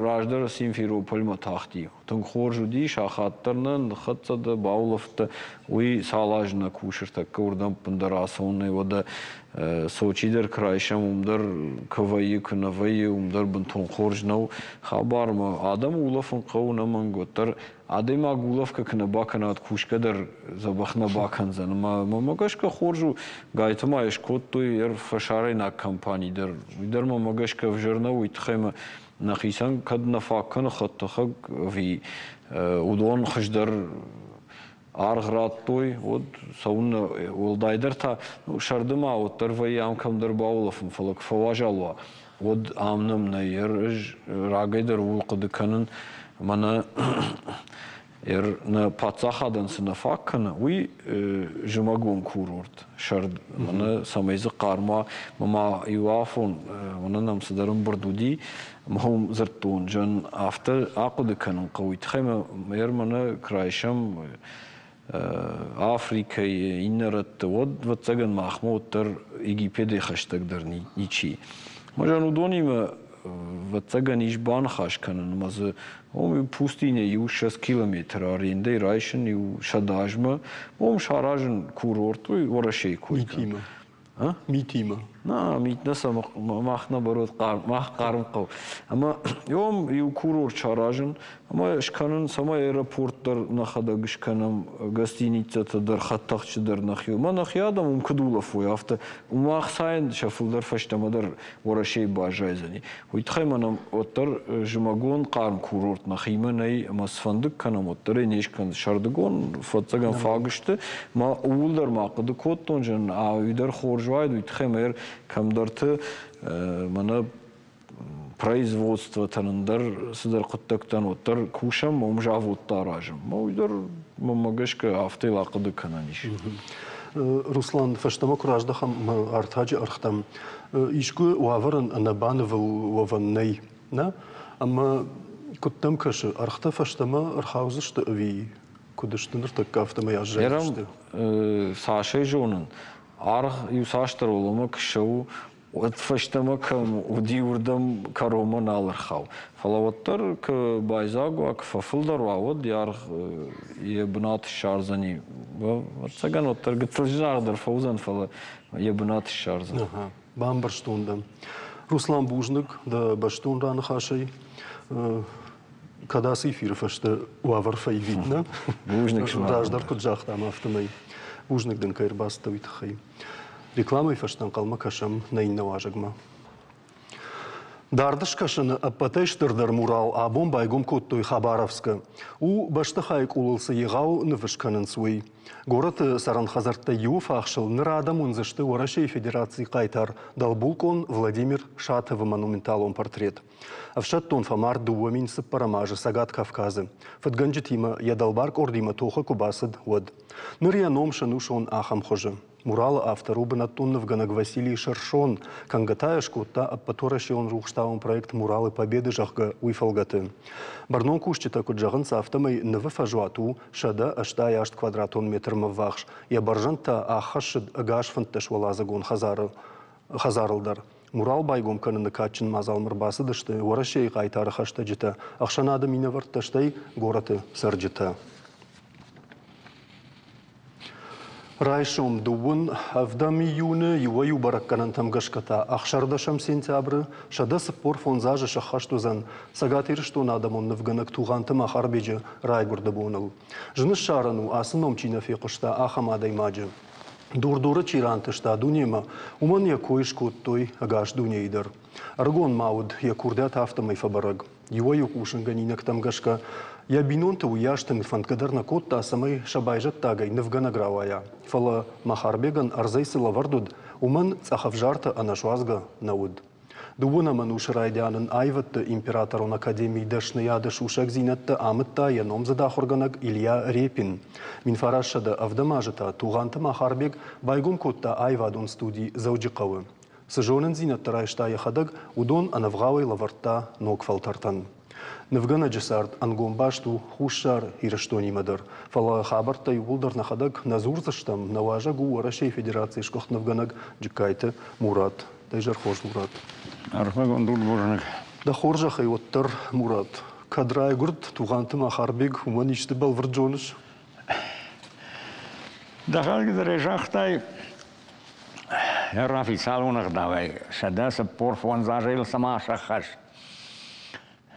раздӕр Симферопольмӕ тахти. Тынг хорз уыди, сахат дӕр нӕ ныххӕццӕ дӕ, баулӕфтӕ. Уый цал азы нӕ кусы, ӕртӕккӕ уырдӕм ӕппындӕр ацӕуын нӕй. Уӕдӕ Сочи дӕр куы райсӕм, уым дӕр куы вӕййы, куы нӕ вӕййы, уым дӕр бынтон хорз нӕу хабармӕ. Адӕмы улӕфын хъӕуы ӕнӕмӕнг, уӕддӕр адӕймаг улӕфгӕ куы нӕ бакӕна, кусгӕ дӕр дзӕбӕх нӕ бакӕндзӕн. Ӕмӕ мӕмӕ гӕсгӕ хорз у, гайты ма йӕ скодтой фӕсарӕйнаг компани дӕр. Уый дӕр мӕмӕ гӕсгӕ ӕвзӕр нӕу, уый тыххӕй мӕ нӕхицӕн кӕд нӕ фаг кӕны хӕдтӕхӕг ӕви уыдон хуыздӕр аргъ радтой, уӕд цӕуыннӕ, уӕлдайдӕр та сӕрды ма уӕддӕр вӕййы ам кӕмдӕр баулӕфын, фӕлӕ куы фӕуазал уа, уӕд ам нӕм нӕй. Ӕз рагӕй дӕр ууыл хъуыды кӕнын, мӕнӕ Нӕ паддзахадӕн цы нӕ фаг кӕны, уый зымӕгон курорт сӕрд, мӕнӕ цӕмӕй дзы хъарм уа. Мӕ иу афон мӕнӕ нӕм цыдӕр ӕмбырд уыди, мӕ уым дзырдтон, зӕн афтӕ ахъуыды кӕнын хъӕуы, уый тыххӕй мӕ мӕнӕ куы райсӕм Африкӕйы, иннӕ рӕтты, уӕд, ӕвӕццӕгӕн, махмӕ уӕддӕр Египетӕй хӕстӕгдӕр ничи. Мӕ уыдонимӕ, ӕвӕццӕгӕн, ис баныхас кӕнын ӕмӕ дзы уым пустыня иу 20 километры арендӕй райсын иу 100 азмӕ, уым саразын курорт, уый Уӕрӕсейы кой. Митимӕ. Митимӕ. На, мит нӕ сӕ мах наоборот хъарм, мах хъарм хъӕу. Ӕмӕ уым иу курорт саразын ӕмӕ скӕнын, цӕмӕй аэропорт дӕр нӕхӕдӕг скӕнӕм, гостиницӕтӕ дӕр, хӕдтӕхджы дӕр нӕхи. Ӕмӕ нӕхи адӕм уым куыд улӕфой, афтӕ. Уым ӕхцайӕн сӕ фылдӕр фӕстӕмӕ дӕр Уӕрӕсейы баззайдзӕни. Уый тыххӕй мӕнӕн уӕддӕр зымӕгон хъарм курорт нӕхимӕ нӕй ӕмӕ цыфӕнды кӕнӕм, уӕддӕр ӕй не скӕн. Сӕрдыгон фӕццӕгӕн фаг сты. Мӕ ууыл дӕр ма хъуыды кодтон, зын, уый дӕр хорз уаид, уый тыххӕй мӕ кӕмдӕрты мӕнӕ производствотӕн ӕндӕр цыдӕр хъуыддӕгтӕн уӕддӕр кусӕм, уым заводтӕ аразӕм. Мӕ уый дӕр мӕнмӕ гӕсгӕ афтӕ ахъуыды кӕнӕн ис. Руслан, фӕстӕмӕ куы раздӕхӕм артаджы ӕргътӕм, искуы уавӕрӕн ӕнӕбанывыл уӕвӕн нӕй, нӕ? Ӕмӕ куыд дӕм кӕсы, ӕргътӕ фӕстӕмӕ ӕрхаудзысты ӕви куыд сты ныртӕккӕ, афтӕмӕй аззайдзысты? Цас ӕй зонын, аргъ иу цасдӕр уӕлӕмӕ куы ссӕуы, уӕд фӕстӕмӕ кӕм уыди, уырдӕм кӕронмӕ нал ӕрхауы. Фӕлӕ уӕддӕр куы байдзаг уа, куы фӕфылдӕр уа, уӕд йӕ аргъ йӕ бынат ссардзӕни. Ӕвӕццӕгӕн, уӕддӕр гыццыл зынаргъдӕр фӕуыдзӕн, фӕлӕ йӕ бынат ссардзӕн. Бамбӕрстон дӕ. Руслан, бузныг дӕ бӕстон раныхасӕй. Кӕд ацы эфиры фӕстӕ уавӕр фӕивид, нӕ? Бузныг. Раздӕр куыд загътам, афтӕмӕй. Бузныг дын, кӕй ӕрбацыдтӕ, уый тыххӕй. Рекламӕйы фӕстӕ ӕнхъӕлмӕ кӕсӕм нӕ иннӕ уазӕгмӕ. Дард скӕсӕны ӕппӕтӕй стырдӕр мурал абон байгом кодтой Хабаровскы. У бӕстыхайы къулыл цы егъау ныв скӕнынц, уый. Горӕты цӕрӕн хӕдзӕрттӕй иуы фахсыл ныр адӕм уындзысты Уӕрӕсейы Федерацийы хъайтар дӕлбулкъон Владимир Шатовы монументалон портрет. Ӕфсӕддон фӕмард 2004 азы Цӕгат Кавказы. Фыдгӕнджытимӕ йӕ дӕлбар къордимӕ тохы куы бацыд, уӕд. Ныр йӕ ном сӕнусон ахӕм хуызы. Муралы автор у бынӕттон нывгӕнӕг Василий Шершон. Кӕнгӕ та йӕ скодта ӕппӕтуӕрӕсеон рухстауӕн проект «Муралы Победы», зӕгъгӕ, уый фӕлгӕты. Бӕрнон кусджытӕ куыд зӕгъынц, афтӕмӕй нывы фӕзуат у 188 квадратон метрмӕ ввахс, йӕ бӕрзӕнд та ӕххӕссыд ӕгас фынддӕсуӕладзыгон хӕдзары хӕдзарыл дӕр. Мурал байгом кӕныны кадджын мадзалмӕ ӕрбацыдысты Уӕрӕсейы хъайтары хӕстӕджытӕ, ӕхсӕнады минӕвӕрттӕ, стӕй горӕты цӕрджытӕ. Райсом дыууын ӕвдӕм июны иуӕй-иу бӕрӕггӕнӕнтӕм гӕсгӕ та ӕхсӕрдӕсӕм сентябры 145 азы сӕххӕст уыдзӕн Цӕгат Ирыстоны адӕмон нывгӕнӕг Тугъанты Махарбеджы райгуырды боныл. Зын ссарӕн у, ацы ном чи нӕ фехъуыста, ахӕм адӕймаджы. Дур-дуры чи рантыста дунемӕ, уымӕн йӕ кой скодтой ӕгас дунейы дӕр. Ӕрыгон ма уыд, йӕ курдиат афтӕмӕй фӕбӕрӕг. Иуӕй-иу хъусынгӕнинӕгтӕм гӕсгӕ, йӕ бинонты уыйас тынг фӕндгӕ дӕр нӕ кодта, цӕмӕй сӕ байзӕддагӕй нывгӕнӕг рауайа. Фӕлӕ Махарбегӕн ӕрдзӕй цы лӕвӕрд уыд, уымӕн цъӕх ӕвзартӕ ӕнӕсуадзгӕ нӕ уыд. Дыууынӕм ӕнусы райдиан ын аивӕдты императорон академийы дӕсныйады сусӕгдзинӕдтӕ амыдта йӕ номдзыд ахуыргӕнӕг Илья Репин. 1907 азы та Тугъанты Махарбег байгом кодта аивадон студи Дзӕуджыхъӕуы. Цы зонындзинӕдтӕ райста йӕхӕдӕг, уыдон ӕнӕвгъауӕй лӕвӕрдта ног фӕлтӕртӕн. Нывгӕнӕджы цард ӕнгом баст у Хуссар Ирыстонимӕ дӕр, фӕлӕ хабӕрттӕ иууылдӕр нӕхӕдӕг нӕ дзурдзыстӕм, нӕ уазӕг у Уӕрӕсейы Федерацийы сгуыхт нывгӕнӕг Джыккайты Мурат. Дӕ изӕр хорз, Мурат. Арфӕгонд у, бузныг. Дӕ хорзӕхӕй уӕддӕр, Мурат, кӕд райгуырд Тугъанты Махарбег, уымӕн исты бӕлвырд зоныс? Дӕхӕдӕг дӕр ӕй загътай, официалон ӕгъдауӕй 145 азы цыма сӕххӕст.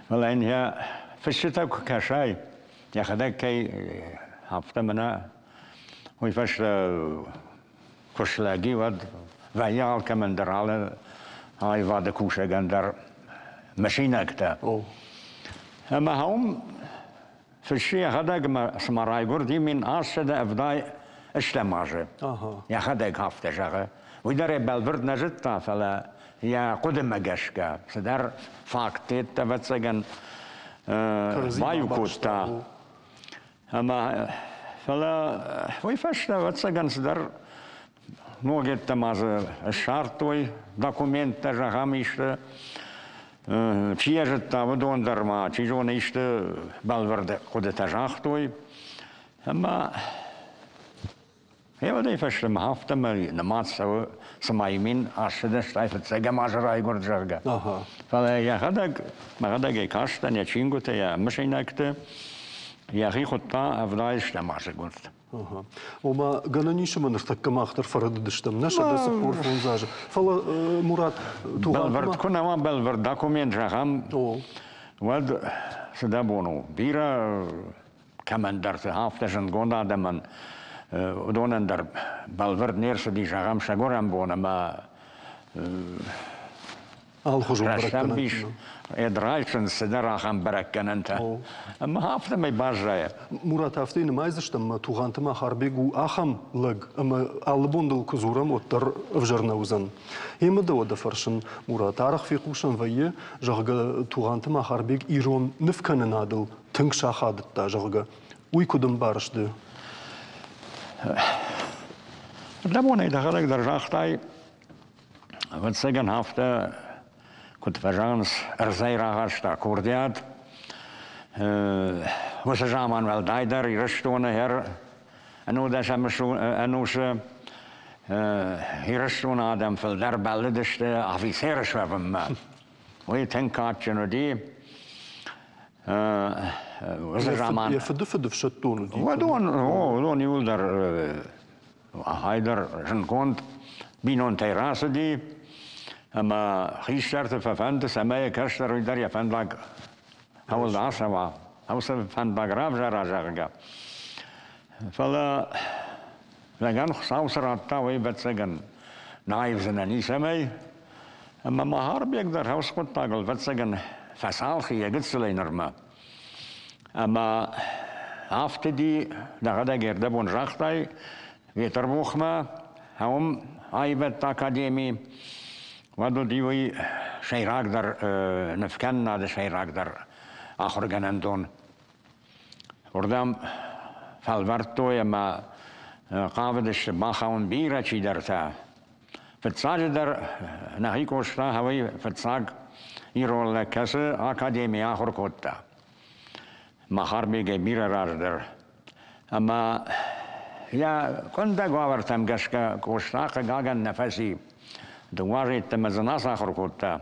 Фӕлӕ йын йӕ фысджытӕ куы кӕсай, йӕхӕдӕг кӕй афтӕ мӕнӕ уый фӕстӕ куы слӕги, уӕд вӕййы алкӕмӕн дӕр алы аивады кусӕгӕн дӕр мысинӕгтӕ. Ӕмӕ уым Фыссы йӕхӕдӕг ӕмӕ цыма райгуырди 1770 азы. Йӕхӕдӕг афтӕ зӕгъы. Уый дӕр ӕй бӕлвырд нӕ зыдта, фӕлӕ йӕ хъуыдымӕ гӕсгӕ цыдӕр факттӕ, ӕвӕццӕгӕн, баиу кодта. Ӕмӕ фӕлӕ уый фӕстӕ, ӕвӕццӕгӕн, цыдӕр ногеттӕ ма дзы ссардтой, документтӕ, зӕгъӕм, исты. Чи йӕ зыдта, уыдон дӕр ма, чи зоны, исты бӕлвырд хъуыдытӕ загътой. Ӕмӕ Гъеуӕдӕй фӕстӕмӕ афтӕмӕй нымад цӕуы, цыма мин ӕстдӕстай фыццӕгӕм азы райгуырд, зӕгъгӕ. Фӕлӕ йӕхӕдӕг, мӕхӕдӕг ӕй кастӕн йӕ чингуытӕ, йӕ мысинӕгты, йӕхи хуыдта ӕвдайыстӕм азы гуырд. Ома, гӕнӕн ис ӕмӕ ныртӕккӕ мах дӕр фӕрӕдыдыстӕм, нӕ 145 азы. Фӕлӕ, Мурат, Бӕлвырд куы нӕ уа бӕлвырд документ, зӕгъӕм, уӕд цы дӕ бон у? Бирӕ кӕмӕндӕрты, афтӕ зындгонд адӕмӕн, уыдонӕн дӕр бӕлвырд не рцыди, зӕгъӕм, сӕ гуырӕн бон ӕмӕ алыхуызон рӕстӕмбис ӕд райсынц цыдӕр ахӕм бӕрӕггӕнӕнтӕ. Ӕмӕ афтӕмӕй баззайы. Мурат, афтӕ нымайдзыстӕм, мӕ Тугъанты Махарбег у ахӕм лӕг, ӕмӕ алы бон дыл куы дзурӕм, уӕддӕр ӕвзӕр нӕ уыдзӕн. Емӕ дӕ уӕдӕ фӕрсын, Мурат, арӕх фехъусӕн вӕййы, зӕгъгӕ, Тугъанты Махарбег ирон нывкӕнынадыл тынг сахадыдта, зӕгъгӕ. Уый куыд ӕмбарыс ды? Ӕрдӕбонӕй дӕхӕдӕг дӕр загътай, ӕвӕццӕгӕн, афтӕ куыд фӕзӕгъынц, ӕрдзӕй рахаста курдиат. Уыцы заман уӕлдайдӕр Ирыстоны ӕнудӕсӕм ӕнусы Ирыстоны адӕм фылдӕр бӕллыдысты афицер суӕвынмӕ. Уый тынг кадджын уыди. Уыцы заман. Йӕ фыды фыд ӕфсӕддон уыди. Уыдон, уыдон иуылдӕр ахайдӕр зындгонд бинонтӕй рацыди, ӕмӕ хистӕрты фӕфӕнды, цӕмӕй кӕстӕр уый дӕр йӕ фӕндаг кӕуыл ацӕуа, уыцы фӕндаг равзара, зӕгъгӕ. Фӕлӕ лӕгӕн Хуыцау цы радта, уый, ӕвӕццӕгӕн, нӕ аивдзынӕ ницӕмӕй. Ӕмӕ Махарбег дӕр хӕс хъуыддагыл, ӕвӕццӕгӕн, фӕцалх йӕ гыццылӕй нырмӕ. Ӕмӕ афтыди, дӕхӕдӕг ӕрдӕбон загътай, Ветербухмӕ, уым аивӕдты академи, уӕд уыди уый сӕйрагдӕр нывкӕнынады сӕйрагдӕр ахуыргӕнӕндон. Уырдӕм фӕлвӕрдтой ӕмӕ хъавыдысты бахауын бирӕ чидӕртӕ. Фыццаджыдӕр нӕхи Къоста уый фыццаг ирон лӕг, кӕцы академийы ахуыр кодта. Махарбегӕй бирӕ раздӕр. Ӕмӕ йӕ къуындӕг уавӕртӕм гӕсгӕ Къоста хъыгагӕн нӕ фӕци. Дыууӕ азы йеддӕмӕ дзы нӕ сахуыр кодта.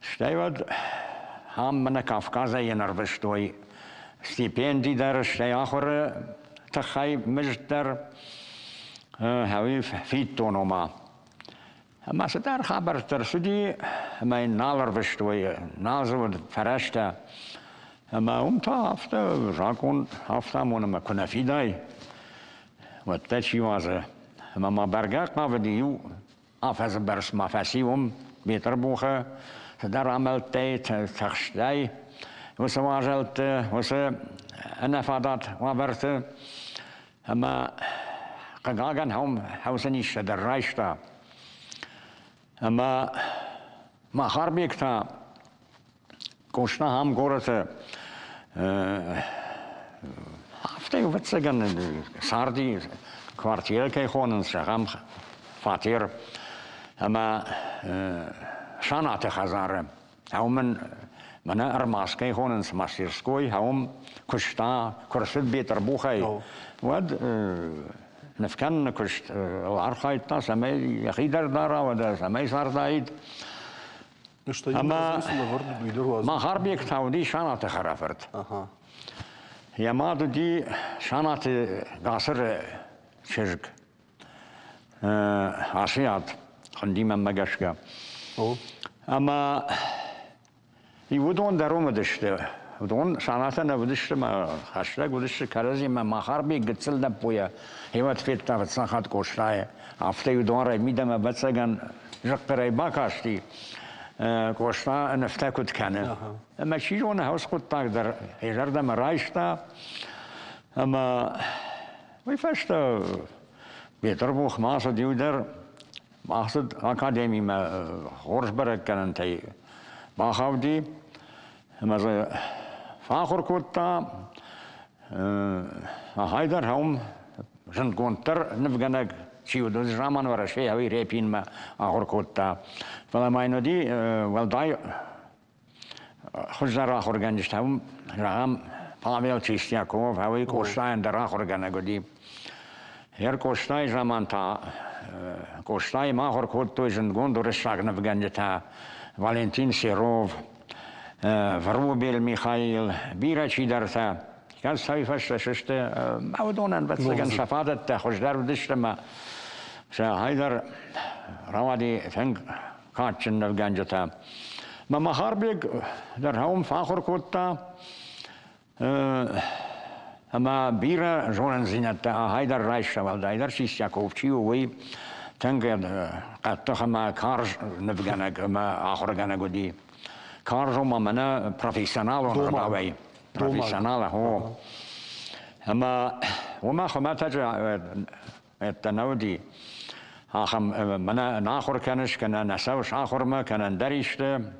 Стӕй уӕд ам мӕнӕ Кавказӕй йын ӕрвыстой стипенди дӕр, стӕй ахуыры тыххӕй мызд дӕр, ӕви фиддон ома. Ӕмӕ цыдӕр хабӕрттӕ рцыди, ӕмӕ йын нал ӕрвыстой, нал дзы уыд фӕрӕзтӕ. Ӕмӕ уым та афтӕ закъон афтӕ амоны, ӕмӕ куы нӕ фидай, уӕд дӕ чи уадзы. Ӕмӕ ма бӕргӕ хъавыди иу Афӕдзы бӕрц ма фӕци уым Бетъырбухы цыдӕр амӕлттӕй, тыхстӕй, уыцы уазӕлтты, уыцы ӕнӕфадат уавӕрты. Ӕмӕ хъыгагӕн хӕусы низтӕ дӕр райста. Ӕмӕ Махарбег та Къоста ам горӕты афтӕ ӕвӕццӕгӕн царди квартирӕ кӕй хонынц, ахӕм фатер ӕмӕ Санаты хӕдзары. Уым ын мӕнӕ ӕрмадз кӕй хонынц мастерской, уым куыста, куы рцыд Бетъырбухӕй, уӕд нывкӕныны куыст архайдта, цӕмӕй йӕхи дӕр дара, уӕдӕ цӕмӕй цардаид. Ӕмӕ Махарбег та уыди Санаты хӕрӕфырт. Йӕ мад уыди Санаты Гацыры чызг. Асиат хуынди мӕнмӕ гӕсгӕ. Ӕмӕ уыдон дӕр уым уыдысты. Уыдон Санатӕ нӕ уыдысты мӕ хӕстӕг уыдысты кӕрӕдзимӕ. Махарбег гыццыл лӕппуйӕ хевӕд федта фыццаг хатт Къостайы. Афтӕ уыдон мидӕмӕ ӕвӕццӕгӕн зыхъхъырӕй бакасти, Къоста нывтӕ куыд кӕны. Ӕмӕ чи зоны, хӕс хъуыддаг дӕр йӕ зӕрдӕмӕ райста. Ӕмӕ уый фӕстӕ Бетъырбухмӕ ацыд иу дӕр, ацыд академимӕ хорз бӕрӕггӕнӕнтӕй бахауди ӕмӕ дзы фӕахуыр кодта. Ахайдӕр уым зындгонддӕр нывгӕнӕг чи уыд, уыцы заман Уӕрӕсейы уый Репинмӕ ахуыр кодта. Фӕлӕ ма йын уыди уӕлдай хуыздӕр ахуыргӕнджытӕ уым, зӕгъӕм, Павел Чистяков, уый Къостайӕн дӕр ахуыргӕнӕг уыди. Ер Къостайы заман та Къостайы ахуыр кодтой зындгонд уырыссаг нывгӕнджытӕ Валентин Серов, Врубель Михаил, бирӕ чидӕртӕ. Кӕд сӕ фӕстӕ сысты, ӕмӕ уыдонӕн, ӕвӕццӕгӕн, сӕ фадӕттӕ хуыздӕр уыдысты ӕмӕ сӕ хайдӕр рауади тынг кадджын нывгӕнджытӕ. Мӕ Махарбег дӕр уым фӕахуыр кодта ӕмӕ бирӕ зонындзинӕдтӕ ахӕй дӕр райста, уӕлдайдӕр Чистяков чи у, уый тынг хъӕддых ӕмӕ карз нывгӕнӕг ӕмӕ ахуыргӕнӕг уыди. Карз ома мӕнӕ профессионалон ӕгъдауӕй. Профессионал, о. Ӕмӕ уымӕ хуымӕтӕджы ӕддӕ нӕ уыди. Ахӕм мӕнӕ нӕ ахуыр кӕныс, кӕнӕ нӕ цӕуыс ахуырмӕ, кӕнӕ ӕндӕр исты.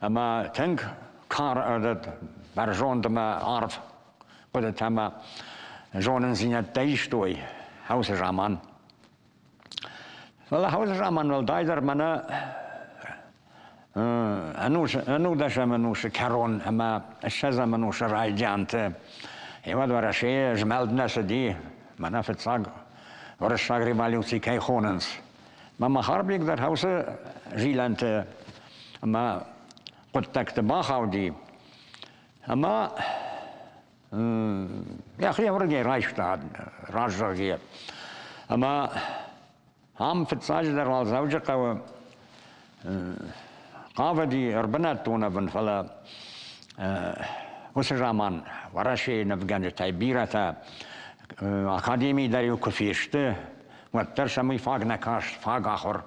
Ӕмӕ тынг кар бӕрзонд ӕмӕ арф хъуыдытӕ ӕмӕ зонындзинӕдтӕ истой уыцы заман. Фӕлӕ уыцы заман уӕлдайдӕр мӕнӕ ӕнудӕсӕм ӕнусы кӕрон ӕмӕ ссӕдзӕм ӕнусы райдианты уӕд Уӕрӕсейы змӕлд нӕ цыди, мӕнӕ фыццаг уырыссаг революци кӕй хонынц. Мӕ Махарбег дӕр уыцы зилӕнты ӕмӕ хъуыддӕгты бахауди ӕмӕ йӕхи ӕвӕргӕй райста раззагӕй. Ӕмӕ ам фыццаджыдӕр уал Дзӕуджыхъӕуы хъавыди ӕрбынӕттон ӕвын, фӕлӕ уыцы заман Уӕрӕсейы нывгӕнджытӕй бирӕтӕ академийы дӕр-иу куы фесты, уӕддӕр сӕм уый фаг нӕ каст, фаг ахуыр.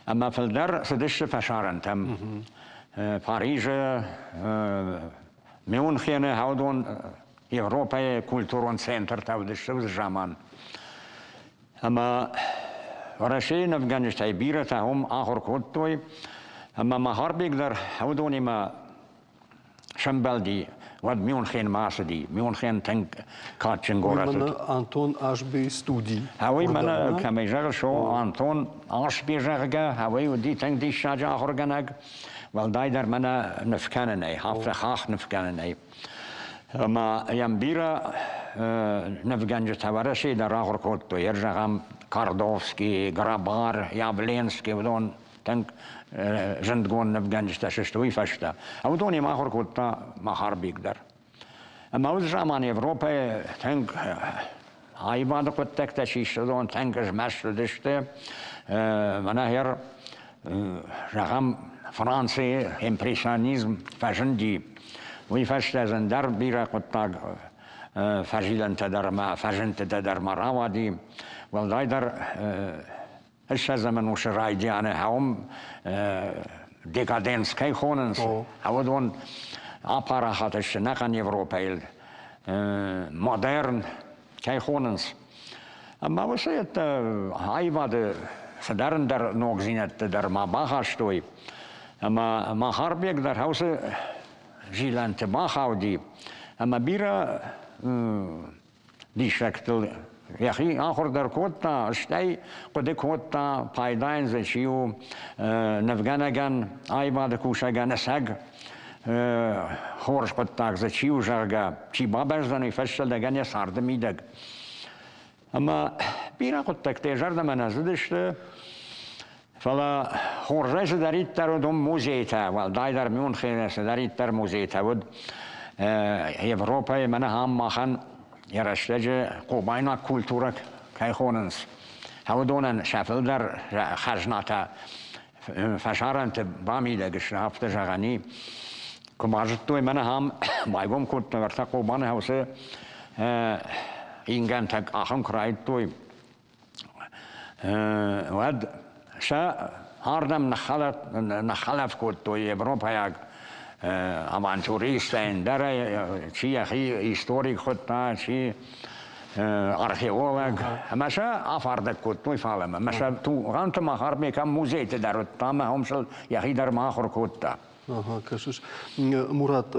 Ӕмӕ фылдӕр цыдысты фӕсарӕнтӕм. Парижы, Мюнхены уыдон Европӕйы культурон центртӕ уыдысты уыцы заман. Ӕмӕ Уӕрӕсейы нывгӕнджытӕй бирӕтӕ уым ахуыр кодтой, ӕмӕ Махарбег дӕр уыдонимӕ сӕмбӕлди, уӕд Мюнхенмӕ ацыди. Мюнхен тынг кадджын горӕт уыд. Антон Ашбейы студи. Ауый мӕнӕ кӕмӕй зӕгъыс, о, Антон Ашби, зӕгъгӕ, ауый уыди тынг диссаджы ахуыргӕнӕг. Уӕлдайдӕр мӕнӕ ныв кӕнынӕй, афтӕ хах ныв кӕнынӕй. Ӕмӕ йӕм бирӕ нывгӕнджытӕ Уӕрӕсейы дӕр ахуыр кодтой. Ӕр зӕгъӕм, Кардовский, Грабар, Явленский, уыдон тынг зындгонд нывгӕнджытӕ сысты уый фӕстӕ. Уыдонимӕ ахуыр кодта Махарбег дӕр. Ӕмӕ уыцы заман Европӕйы тынг аивады хъуыддӕгтӕ систы, уыдон тынг змӕст уыдысты. Мӕнӕ хер, зӕгъӕм, Францийы импрессионизм фӕзынди. Уый фӕстӕ ӕндӕр бирӕ хъуыддаг фӕзилӕнтӕ дӕр ӕмӕ фӕзындтытӕ дӕр ма рауади. Уӕлдайдӕр ссӕдзӕм ӕнусы райдианы уым декаденс кӕй хонынц, уыдон апарахат сты ӕнӕхъӕн Европӕйыл, модерн кӕй хонынц. Ӕмӕ уыцы аивады цыдӕр ӕндӕр ногдзинӕдтӕ дӕр ма бахастой. Ӕмӕ Махарбег дӕр уыцы зилӕнты бахауди ӕмӕ бирӕ диссӕгтыл йӕхи ахуыр дӕр кодта, стӕй хъуыды кодта, пайдайӕн дзы чи у нывгӕнӕгӕн, аивады кусӕгӕн ӕцӕг хорз хъуыддаг дзы чи у, зӕгъгӕ, чи бабӕздзӕн, уый фӕстӕдӕгӕн йӕ царды мидӕг. Ӕмӕ бирӕ хъуыддӕгтӕ йӕ зӕрдӕмӕ нӕ цыдысты, фӕлӕ хорзӕй цыдӕриддӕр уыд уым музейтӕ, уӕлдайдӕр Мюнхены цыдӕриддӕр музейтӕ уыд, Европӕйы мӕнӕ ам махӕн йӕ рӕстӕджы хъобайнаг культурӕ кӕй хонынц, уыдонӕн сӕ фылдӕр хӕзнатӕ фӕсарӕнты бамидӕг сты, афтӕ зӕгъӕн и. Куы базыдтой, мӕнӕ ам байгом кодтой ӕртӕ Хъобаны хъӕусы ингӕнтӕ къахын куы райдыдтой, уӕд сӕ ардӕм ныххӕлӕф кодтой европӕйаг авантюристтӕ, ӕндӕр чи йӕхи историк хуыдта, чи археолог, ӕмӕ сӕ афардӕг кодтой фалӕмӕ. Ӕмӕ сӕ Тугъанты Махарбекӕн музейты дӕр уыдта ӕмӕ уым сыл йӕхи дӕр ма ахуыр кодта. Ага, кӕсыс. Мурат,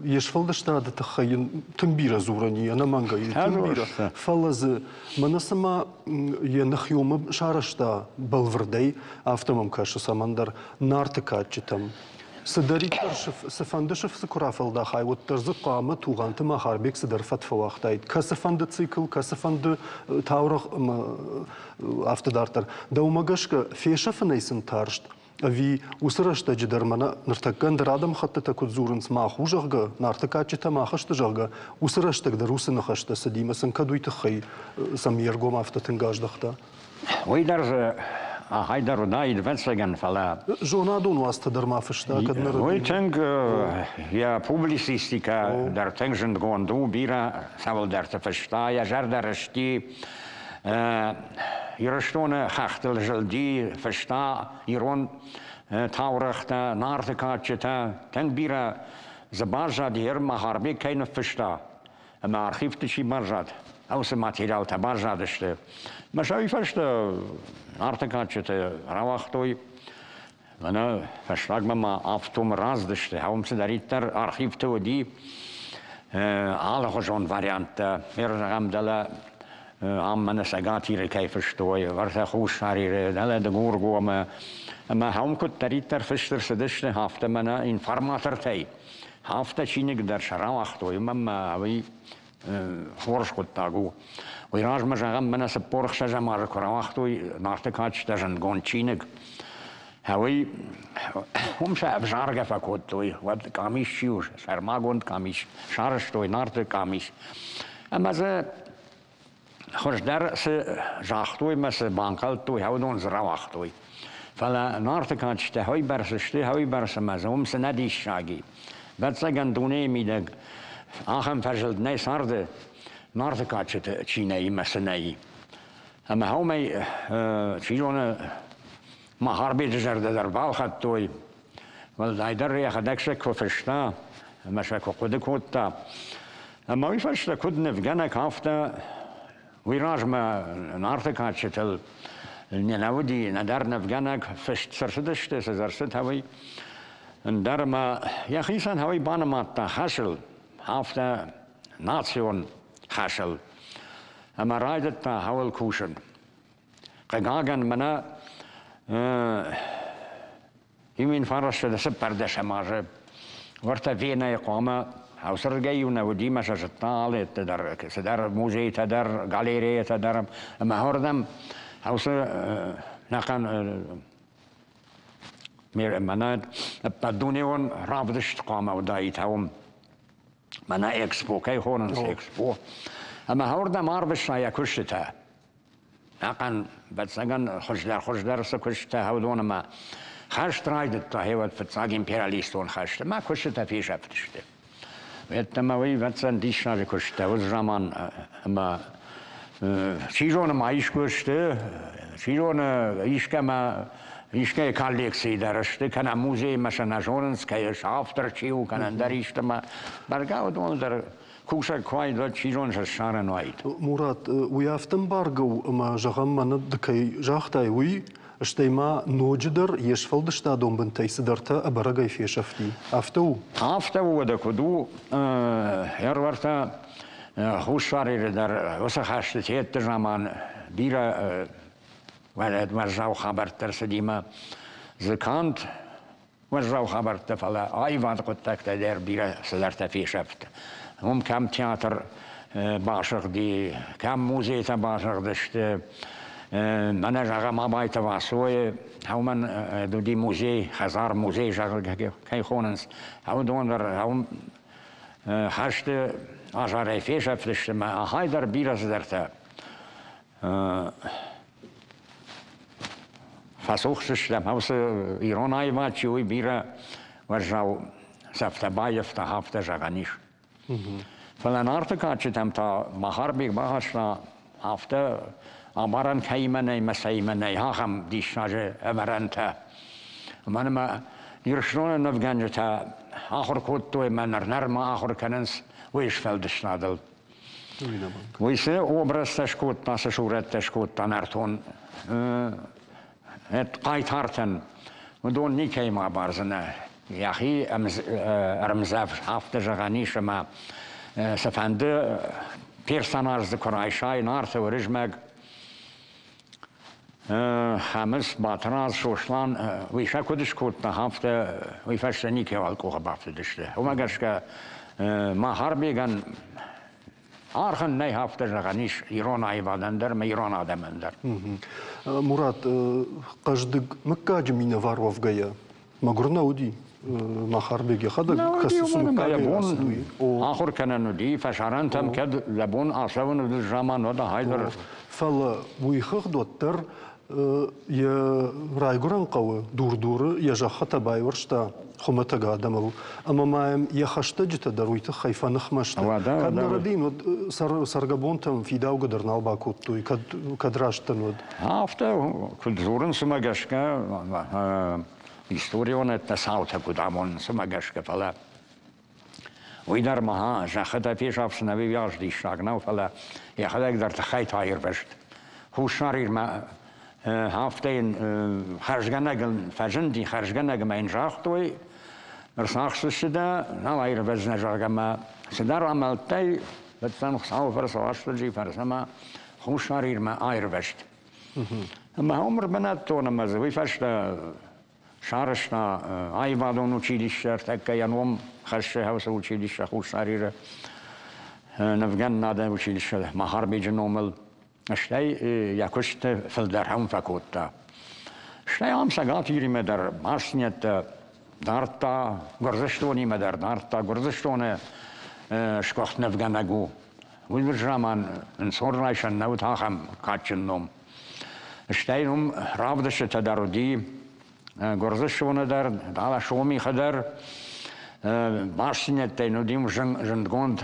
йе сфӕлдыстады тыххӕй йын тынг бирӕ дзурӕн и, ӕнӕмӕнгӕй тынг бирӕ. Фӕлӕ дзы мӕнӕ цыма йӕ ныхиумӕ сарӕзта бӕлвырдӕй, афтӕ мӕм кӕсы цӕмӕндӕр Нарты кадджытӕм. Цыдӕриддӕр цыфӕнды сыф дзы куы рафӕлдахай, уӕддӕр дзы хъуамӕ Тугъанты Махарбег цыдӕр фӕд фӕуагътаид. Кӕцыфӕнды цикл, кӕцыфӕнды таурӕгъ ӕмӕ афтӕ дарддӕр. Дӕумӕ гӕсгӕ фесӕфынӕй сын тарст ӕви уыцы рӕстӕджы дӕр мӕнӕ ныртӕккӕ ӕндӕр адӕмыхӕттытӕ куыд дзурынц, мах у, зӕгъгӕ, Нарты кадджытӕ мах сты, зӕгъгӕ, уыцы рӕстӕг дӕр уыцы ныхӕстӕ цыди ӕмӕ сын кӕд уый тыххӕй сӕм йе ргом афтӕ тынг аздӕхта? Уый дӕр дзы ахӕй дӕр уыдаид, ӕвӕццӕгӕн, фӕлӕ... Зонадон уацтӕ дӕр ма фыста, кӕд ныр... Уый тынг, йӕ публицистикӕ дӕр тынг зындгонд у, бирӕ цӕуылдӕрты фыста, йӕ зӕрдӕ рысти, Ирыстоны хӕхтыл зылди, фыста ирон таурӕгътӕ, Нарты кадджытӕ, тынг бирӕ дзы баззад, йе Махарбег кӕй ныффыста, ӕмӕ архивты чи баззад, уыцы материалтӕ баззадысты. Мӕ сӕ уый фӕстӕ Нарты кадджыты рауагътой. Мӕнӕ фӕстагмӕ ма автомы раздысты, уым цыдӕриддӕр архивты уыди алыхуызон варианттӕ. Зӕгъӕм, дӕлӕ ам мӕнӕ Цӕгат Иры кӕй фыстой, ӕртӕ Хуссар Иры, дӕлӕ Дыгургомы. Ӕмӕ уым куыддӕриддӕр фыст ӕрцыдысты, афтӕ мӕнӕ информатортӕй Афтӕ чиныг дӕр сӕ рауагътой, уымӕн ӕмӕ уый хорз хъуыддаг у. Уый размӕ, зӕгъӕм, мӕнӕ 46-ӕм азы куы рауагътой Нарты кадджытӕ зындгонд чиныг, уый уым сӕ ӕвзаргӕ фӕкодтой, уӕд къамис чи у, сӕрмагонд къамис сарӕзтой, Нарты къамис. Ӕмӕ дзы Хуыздӕр цы загътой мӕ цы банхъӕлдтой, уыдон дзы рауагътой. Фӕлӕ Нарты кадджытӕ уыйбӕрц сты, уыйбӕрц ӕмӕ дзы уым цы нӕ диссаг и. Ӕвӕццӕгӕн, дунейы мидӕг ахӕм фӕзылд нӕй царды, Нарты кадджыты чи нӕй ӕмӕ цы нӕй. Ӕмӕ уымӕй, чи зоны, Махарбеджы зӕрдӕ дӕр балхӕдтой, Уӕлдайдӕр йӕхӕдӕг сӕ куы фыста ӕмӕ сӕ куы хъуыды кодта. Ӕмӕ уый фӕстӕ куыд нывгӕнӕг, афтӕ уый размӕ Нарты кадджытыл нӕ уыди нӕдӕр нывгӕнӕг, фыст цы рцыдысты, цы дзы ӕрцыд, уый. Ӕндӕр ӕмӕ йӕхицӕн уый банымадта хӕсыл, афтӕ национ хӕсыл. Ӕмӕ райдыдта хӕуыл кусын. Хъыгагӕн, мӕнӕ иу фарасты цыппӕрдӕсӕм азы уӕртӕ Венӕйы хъуамӕ ӕвзӕргӕ-иу нӕ уыди мӕ сӕ зыдта алӕтты дӕр, цыдӕр музейтӕ дӕр, галереятӕ дӕр ӕмӕ уырдӕм уыцы нӕхъӕн мӕнӕ ӕппӕтдунеон равдыст хъуамӕ уыдаид уым. Мӕнӕ экспо кӕй хонынц, экспо. Ӕмӕ уырдӕм арвыста йӕ куыстытӕ. Ӕнӕхъӕн, ӕвӕццӕгӕн, хуыздӕр-хуыздӕр цы куыстытӕ уыдон ӕмӕ хӕст райдыдта, гъеуӕд фыццаг империалистон хӕст, ӕмӕ куыстытӕ фесӕфтысты. Уӕддӕмӕ уый, ӕвӕццӕгӕн, диссаджы куыстытӕ уыд заман ӕмӕ чи зоны ма искуы сты, чи зоны искӕмӕ искӕй коллекцийы дӕр сты, кӕнӕ музеймӕ сӕ нӕ зонынц, кӕй сӕ автор чи у, кӕнӕ ӕндӕр истӕмӕ. Бӕргӕ уыдон дӕр кусӕг куы уаид, уӕд чи зоны сӕ ссарӕн уаид. Мурат, уый афтӕ ӕмбаргӕ у, ӕмӕ, зӕгъӕм, мӕнӕ ды кӕй загътай, уый, стӕй ма ноджыдӕр йе сфӕлдыстадон бынтӕй цыдӕртӕ ӕбӕрӕгӕй фесӕфти. Афтӕ у? Афтӕ у, уӕдӕ куыд у, ӕрвӕртӕ Хуссар Иры дӕр уыцы хӕсты тетты заман бирӕ уӕззау хабӕрттӕ рцыди мӕ дзы канд уӕззау хабӕрттӕ, фӕлӕ аивады хъуыддӕгтӕ дӕр бирӕ цыдӕртӕ фесӕфт. Уым кӕм театр басыгъди, кӕм музейтӕ басыгъдысты, мӕнӕ зӕгъӕм Абайты Васойы, уымӕн уыди музей, хӕдзар музей, зӕгъгӕ, кӕй хонынц, уыдон дӕр уым хӕсты азарӕй фесӕфтысты мӕ ахӕй дӕр бирӕ цыдӕртӕ фӕцух стӕм, уыцы ирон аивад чи уый бирӕ уӕззау цӕфтӕ баййӕфта, афтӕ зӕгъӕн ис. Фӕлӕ Нарты кадджытӕм та Махарбег бахаста афтӕ абарӕн кӕимӕ нӕй мӕ цӕимӕ нӕй, ахӕм диссаджы ӕвӕрӕнтӕ. Уымӕн ӕмӕ Ирыстоны нывгӕнджытӕ ахуыр кодтой ӕмӕ ныр нырма ахуыр кӕнынц уый сфӕлдыстадыл. Уый цы обрӕзтӕ скодта, цы сурӕттӕ скодта нӕртон хъайтартӕн, уыдон никӕимӕ абардзынӕ. Йӕхи ӕрмдзӕф афтӕ зӕгъӕн ис, ӕмӕ цыфӕнды персонаж дзы куы райсай, Нарты Уырызмӕг, Хӕмыц, Батырадз, Сослан, уый сӕ куыд скодта, афтӕ уый фӕстӕ никӕуал къухы бафтыдысты. Уымӕ гӕсгӕ Махарбегӕн аргъ ын нӕй афтӕ зӕгъӕн ис ирон аивадӕн дӕр ӕмӕ ирон адӕмӕн дӕр. Мурат, хъӕздыг мыггаджы минӕвар уӕвгӕйӕ, мӕгуыр нӕ уыди Махарбег йӕхӕдӕг кӕцы цы мыггагӕй рацыд, уый. Ахуыр кӕнӕн уыди, фӕсарӕнтӕм кӕд йӕ бон ацӕуын уыд заман, уӕд ахайдӕр. Фӕлӕ уый хыгъд уӕддӕр йӕ райгуырӕн хъӕуы Дур-Дуры йӕ зӕххытӕ байуӕрста хуымӕтӕг адӕмыл. Ӕмӕ ма йӕм йӕ хӕстӕджытӕ дӕр уый тыххӕй фӕныхмӕ сты. Кӕд нӕ рӕдийын, уӕд цӕргӕбонтӕм фидаугӕ дӕр нал бакодтой, кӕд, кӕд раст дӕн, уӕд. Афтӕ куыд дзурынц, уымӕ гӕсгӕ историон цаутӕ куыд амонынц, уымӕ гӕсгӕ, фӕлӕ уый дӕр ма зӕххытӕ фесафсын ӕви уӕз диссаг нӕу, фӕлӕ йӕхӕдӕг дӕр тыххӕй та ирвӕзт. Хуссар Ирмӕ афтӕ йын хӕрзгӕнӕг ын фӕзынди, хӕрзгӕнӕгмӕ йын загътой, ӕрцахсдзысты дӕ, нал аирвӕздзынӕ, зӕгъгӕ, мӕ цыдӕр амӕлттӕй фыццӕн Хуыцауы фӕрцы Уастырджийы фӕрцы ӕмӕ Хуссар Ирмӕ аирвӕзт. Ӕмӕ уым ӕрбынӕттон ӕмӕ дзы уый фӕстӕ сарӕзта аивадон училище, ӕртӕккӕ йӕ ном хӕссы Хӕусы училище Хуссар Иры нывгӕнынады училище Махарбеджы номыл. Стӕй йӕ куыст фылдӕр ӕм фӕкодта. Стӕй ам Цӕгат Иримӕ дӕр бастдзинӕдтӕ дардта, Гуырдзыстонимӕ дӕр дардта. Гуырдзыстоны сгуыхт нывгӕнӕг у. Уый заман ӕнцон райсӕн нӕ уыд ахӕм кадджын ном. Стӕй уым равдыстытӕ дӕр уыди Гуырдзыстоны дӕр, далӕ Сомихы дӕр. Бастдзинӕдтӕй уыди зындгонд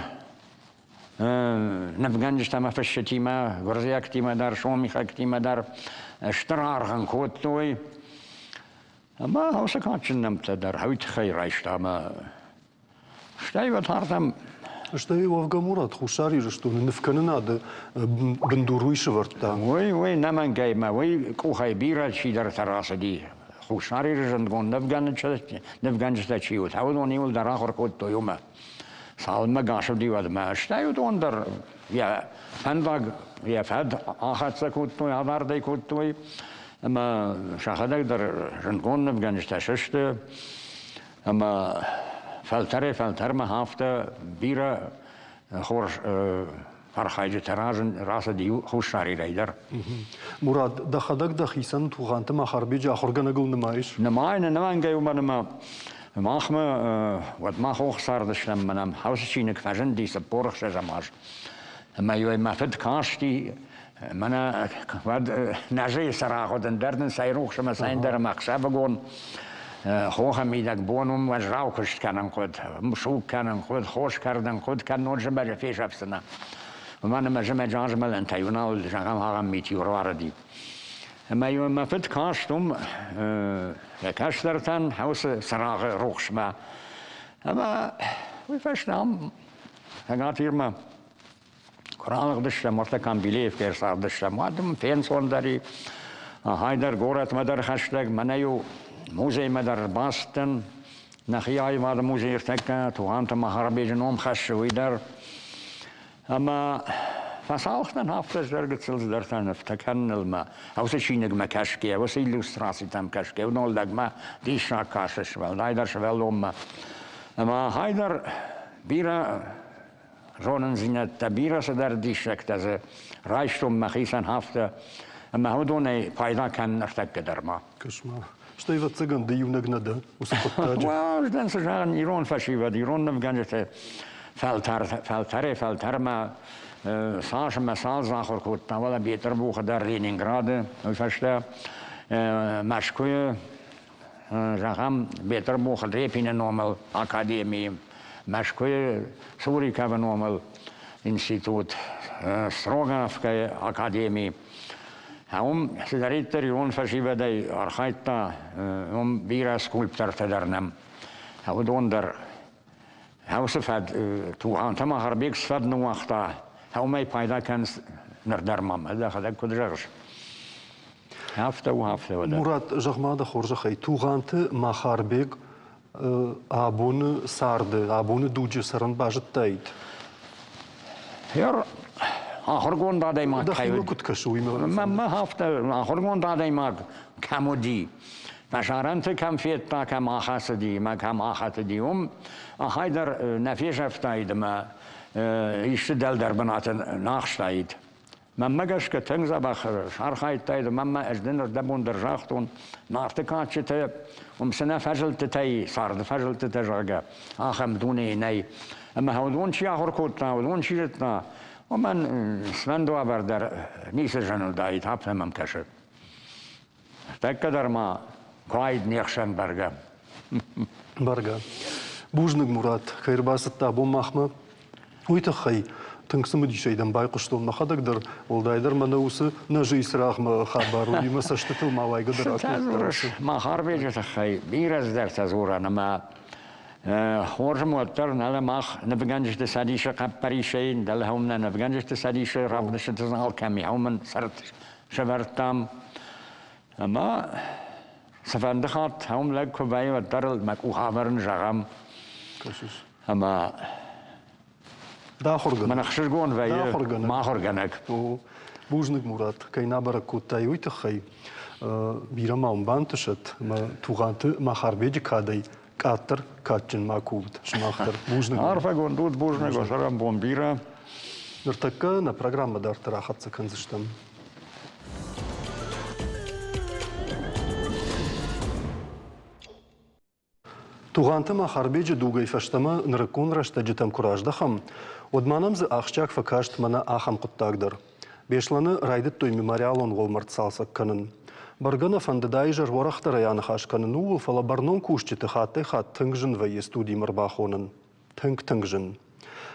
нывгӕнджытӕ ӕмӕ фысджытимӕ, гуырдзиӕгтимӕ дӕр, сомихӕгтимӕ дӕр стыр аргъ ын кодтой. Ӕмӕ уыцы кадджын нӕмттӕ дӕр уый тыххӕй райста ӕмӕ стӕй уӕд ардӕм Стӕй уӕвгӕ Мурат Хуссар Ирыстоны нывкӕнынады бындур уый сӕвӕрдта. Уый, уый нӕмӕнгӕй мӕ уый къухӕй бирӕ чидӕртӕ рацыди. Хуссар Иры зындгонд нывгӕнджытӕ чи уыд, уыдон иуылдӕр ахуыр кодтой уымӕ. Цалынмӕ гас уыди, уӕдмӕ. Стӕй уыдон дӕр йӕ фӕндаг, йӕ фӕд ахӕццӕ кодтой, авӕрдӕй кодтой. Ӕмӕ сӕхӕдӕг дӕр зындгонд нывгӕнджытӕ сысты. Ӕмӕ фӕлтӕрӕй-фӕлтӕрмӕ афтӕ бирӕ хорз архайджытӕ рацыди Хуссар Ирӕй дӕр. Мурат, дӕхӕдӕг дӕхицӕн Тугъанты Махарбеджы ахуыргӕнӕгыл нымайыс? Нымайын, ӕнӕмӕнгӕй уымӕн ӕмӕ махмӕ уӕд мах ох цардыстӕм, мӕнӕ уыцы чиныг фӕзынди 46-ӕм аз. Ӕмӕ-иу мӕ фыд касти, мӕнӕ уӕд нӕзыйы цырагъ уыд, ӕндӕр нын цӕй рухс ӕмӕ цӕй ӕндӕр ӕмӕ ӕхсӕвыгон хохы мидӕг бон уым уӕззау куыст кӕнын хъуыд, суг кӕнын хъуыд, хос кӕрдын хъуыд, кӕннод зымӕджы фесӕфдзынӕ. Уымӕн ӕмӕ зымӕджы азмӕлӕнтӕ иу нал зӕгъӕм, ахӕм мит-иу ӕруарыди. Ӕмӕ-иу мӕ фыд каст уым йӕ кӕстӕртӕн уыцы цырагъы рухсмӕ. Ӕмӕ уый фӕстӕ ам Цӕгат Ирмӕ Куы ралыгъдыстӕм, уӕртӕ Камбилеевкӕйы ӕрцардыстӕм, уӕд ын фенцондӕр и. Ахӕй горӕтмӕ дӕр хӕстӕг, мӕнӕ-иу музеймӕ дӕр ӕрбацыдтӕн. Нӕхи аивады музей ӕртӕккӕ Тугъанты Махарбеджы ном хӕссы, уый дӕр. Ӕмӕ фӕцалх дӕн афтӕ ӕз гыццыл цыдӕртӕ нывтӕ кӕныныл мӕ уыцы чиныгмӕ кӕсгӕ, уыцы иллюстрацитӕм кӕсгӕ, уыдон лӕгмӕ диссаг кӕсыс, уӕлдайдӕр сывӕллонмӕ. Ӕмӕ ахӕй дӕр бирӕ зонындзинӕдтӕ, бирӕ цыдӕр диссӕгтӕ дзы райстон мӕхицӕн афтӕ, ӕмӕ уыдонӕй пайда кӕнын ӕртӕккӕ дӕр ма. Кӕс-ма, стӕй ӕвӕццӕгӕн ды иунӕг нӕ дӕ уыцы хъуыддаджы. Уӕздан цы зӕгъын, ирон фӕсивӕд, ирон нывгӕнджыты фӕлтӕр, фӕлтӕрӕй-фӕлтӕрмӕ цас ӕмӕ цал дзы ахуыр кодта, уӕлӕ Бетъырбухы дӕр, Ленинграды, уый фӕстӕ Мӕскуыйы зӕгъӕм, Бетъырбухы Репины номыл академийы, Мӕскуыйы Суриковы номыл институт, Строгановкӕйы академи. Уым цыдӕриддӕр ирон фӕсивӕдӕй архайдта, уым бирӕ скульптортӕ дӕр нӕм. Уыдон дӕр уыцы фӕд Тугъанты Махарбег цы фӕд ныууагъта, уымӕй пайда кӕнынц ныр дӕр ма, дӕхӕдӕг куыд зӕгъыс. Афтӕ у, афтӕ уӕдӕ. Мурат, зӕгъ-ма дӕ хорзӕхӕй, Тугъанты Махарбег. Абоны царды, абоны дуджы цӕрын базыдтаид? Ер ахуыргонд адӕймаг кӕй уыд. куыд кӕсы уый? Мӕнмӕ афтӕ ахуыргонд адӕймаг кӕм уыди, фӕсарӕнты кӕм федта, кӕм ахӕцыди ӕмӕ кӕм ахӕтыди, уым ахӕй дӕр нӕ фесӕфтаид ӕмӕ исты дӕлдӕр бынаты нӕ ахстаид. Мӕнмӕ гӕсгӕ тынг дзӕбӕх сархайдтай, мӕнмӕ ӕз дын ӕрдӕбон дӕр загътон, Нарты кадджытӕ, уым цы нӕ фӕзылдтытӕй, царды фӕзылдтытӕ, зӕгъгӕ, ахӕм дунейы нӕй. Ӕмӕ уыдон чи ахуыр кодта, уыдон чи зыдта, уымӕн сфӕнд уавӕр дӕр ницы зын уыдаид, афтӕ мӕм кӕсы. Тӕккӕ дӕр ма куы уаид не хсӕн бӕргӕ. Бӕргӕ. Бузныг, Мурат, кӕй ӕрбацыдтӕ абон махмӕ. Уый тыххӕй тынг цымыдисӕй дӕм байхъуыстон мӕхӕдӕг дӕр, уӕлдайдӕр мӕнӕ уыцы нӕзыйы цырагъмӕ хабар, уыимӕ цӕстытыл ма уайгӕ дӕр акодта. Махарбеджы тыххӕй бирӕ цыдӕртӕ дзурӕн ӕмӕ хорз уӕддӕр нӕлӕ мах нывгӕнджыты цӕдисы хъӕппӕрисӕй, дӕлӕ уым нӕ нывгӕнджыты цӕдисы равдыстыты алкӕм уымӕн цырт сӕвӕрдтам. Ӕмӕ цыфӕнды хатт уым лӕг куы вӕййы, уӕддӕр ыл мӕ къух ӕвӕрын зӕгъӕм. Ӕмӕ Дӕ ахуыргӕнӕг. Мӕн ӕхсызгон вӕййы мӕ ахуыргӕнӕг. Бузныг, Мурат, кӕй нӕ бӕрӕг кодтай, уый тыххӕй. Бирӕ ма уын бантысӕд ӕмӕ Тугъанты Махарбеджы кадӕй къаддӕр кадджын ма кувд сымах дӕр. Бузныг. Арфӕгонд ут, бузныг, уӕ цӕрӕнбон бирӕ. Ныртӕккӕ нӕ программӕ дарддӕр ахӕццӕ кӕндзыстӕм. Тугъанты Махарбеджы дугӕй фӕстӕмӕ нырыккон рӕстӕджытӕм куы раздӕхӕм, уӕд ма нӕм дзы ахсджиаг фӕкаст мӕнӕ ахӕм хъуыддаг дӕр. Беслӕны райдыдтой мемориалон уӕлмӕрд цалцӕг кӕнын. Бӕргӕ нӕ фӕндыд изӕр уӕрӕхдӕрӕй аныхас кӕнын ууыл, фӕлӕ бӕрнон кусджыты хаттӕй-хатт тынг зын вӕййы студимӕ ӕрбахонын. Тынг-тынг зын.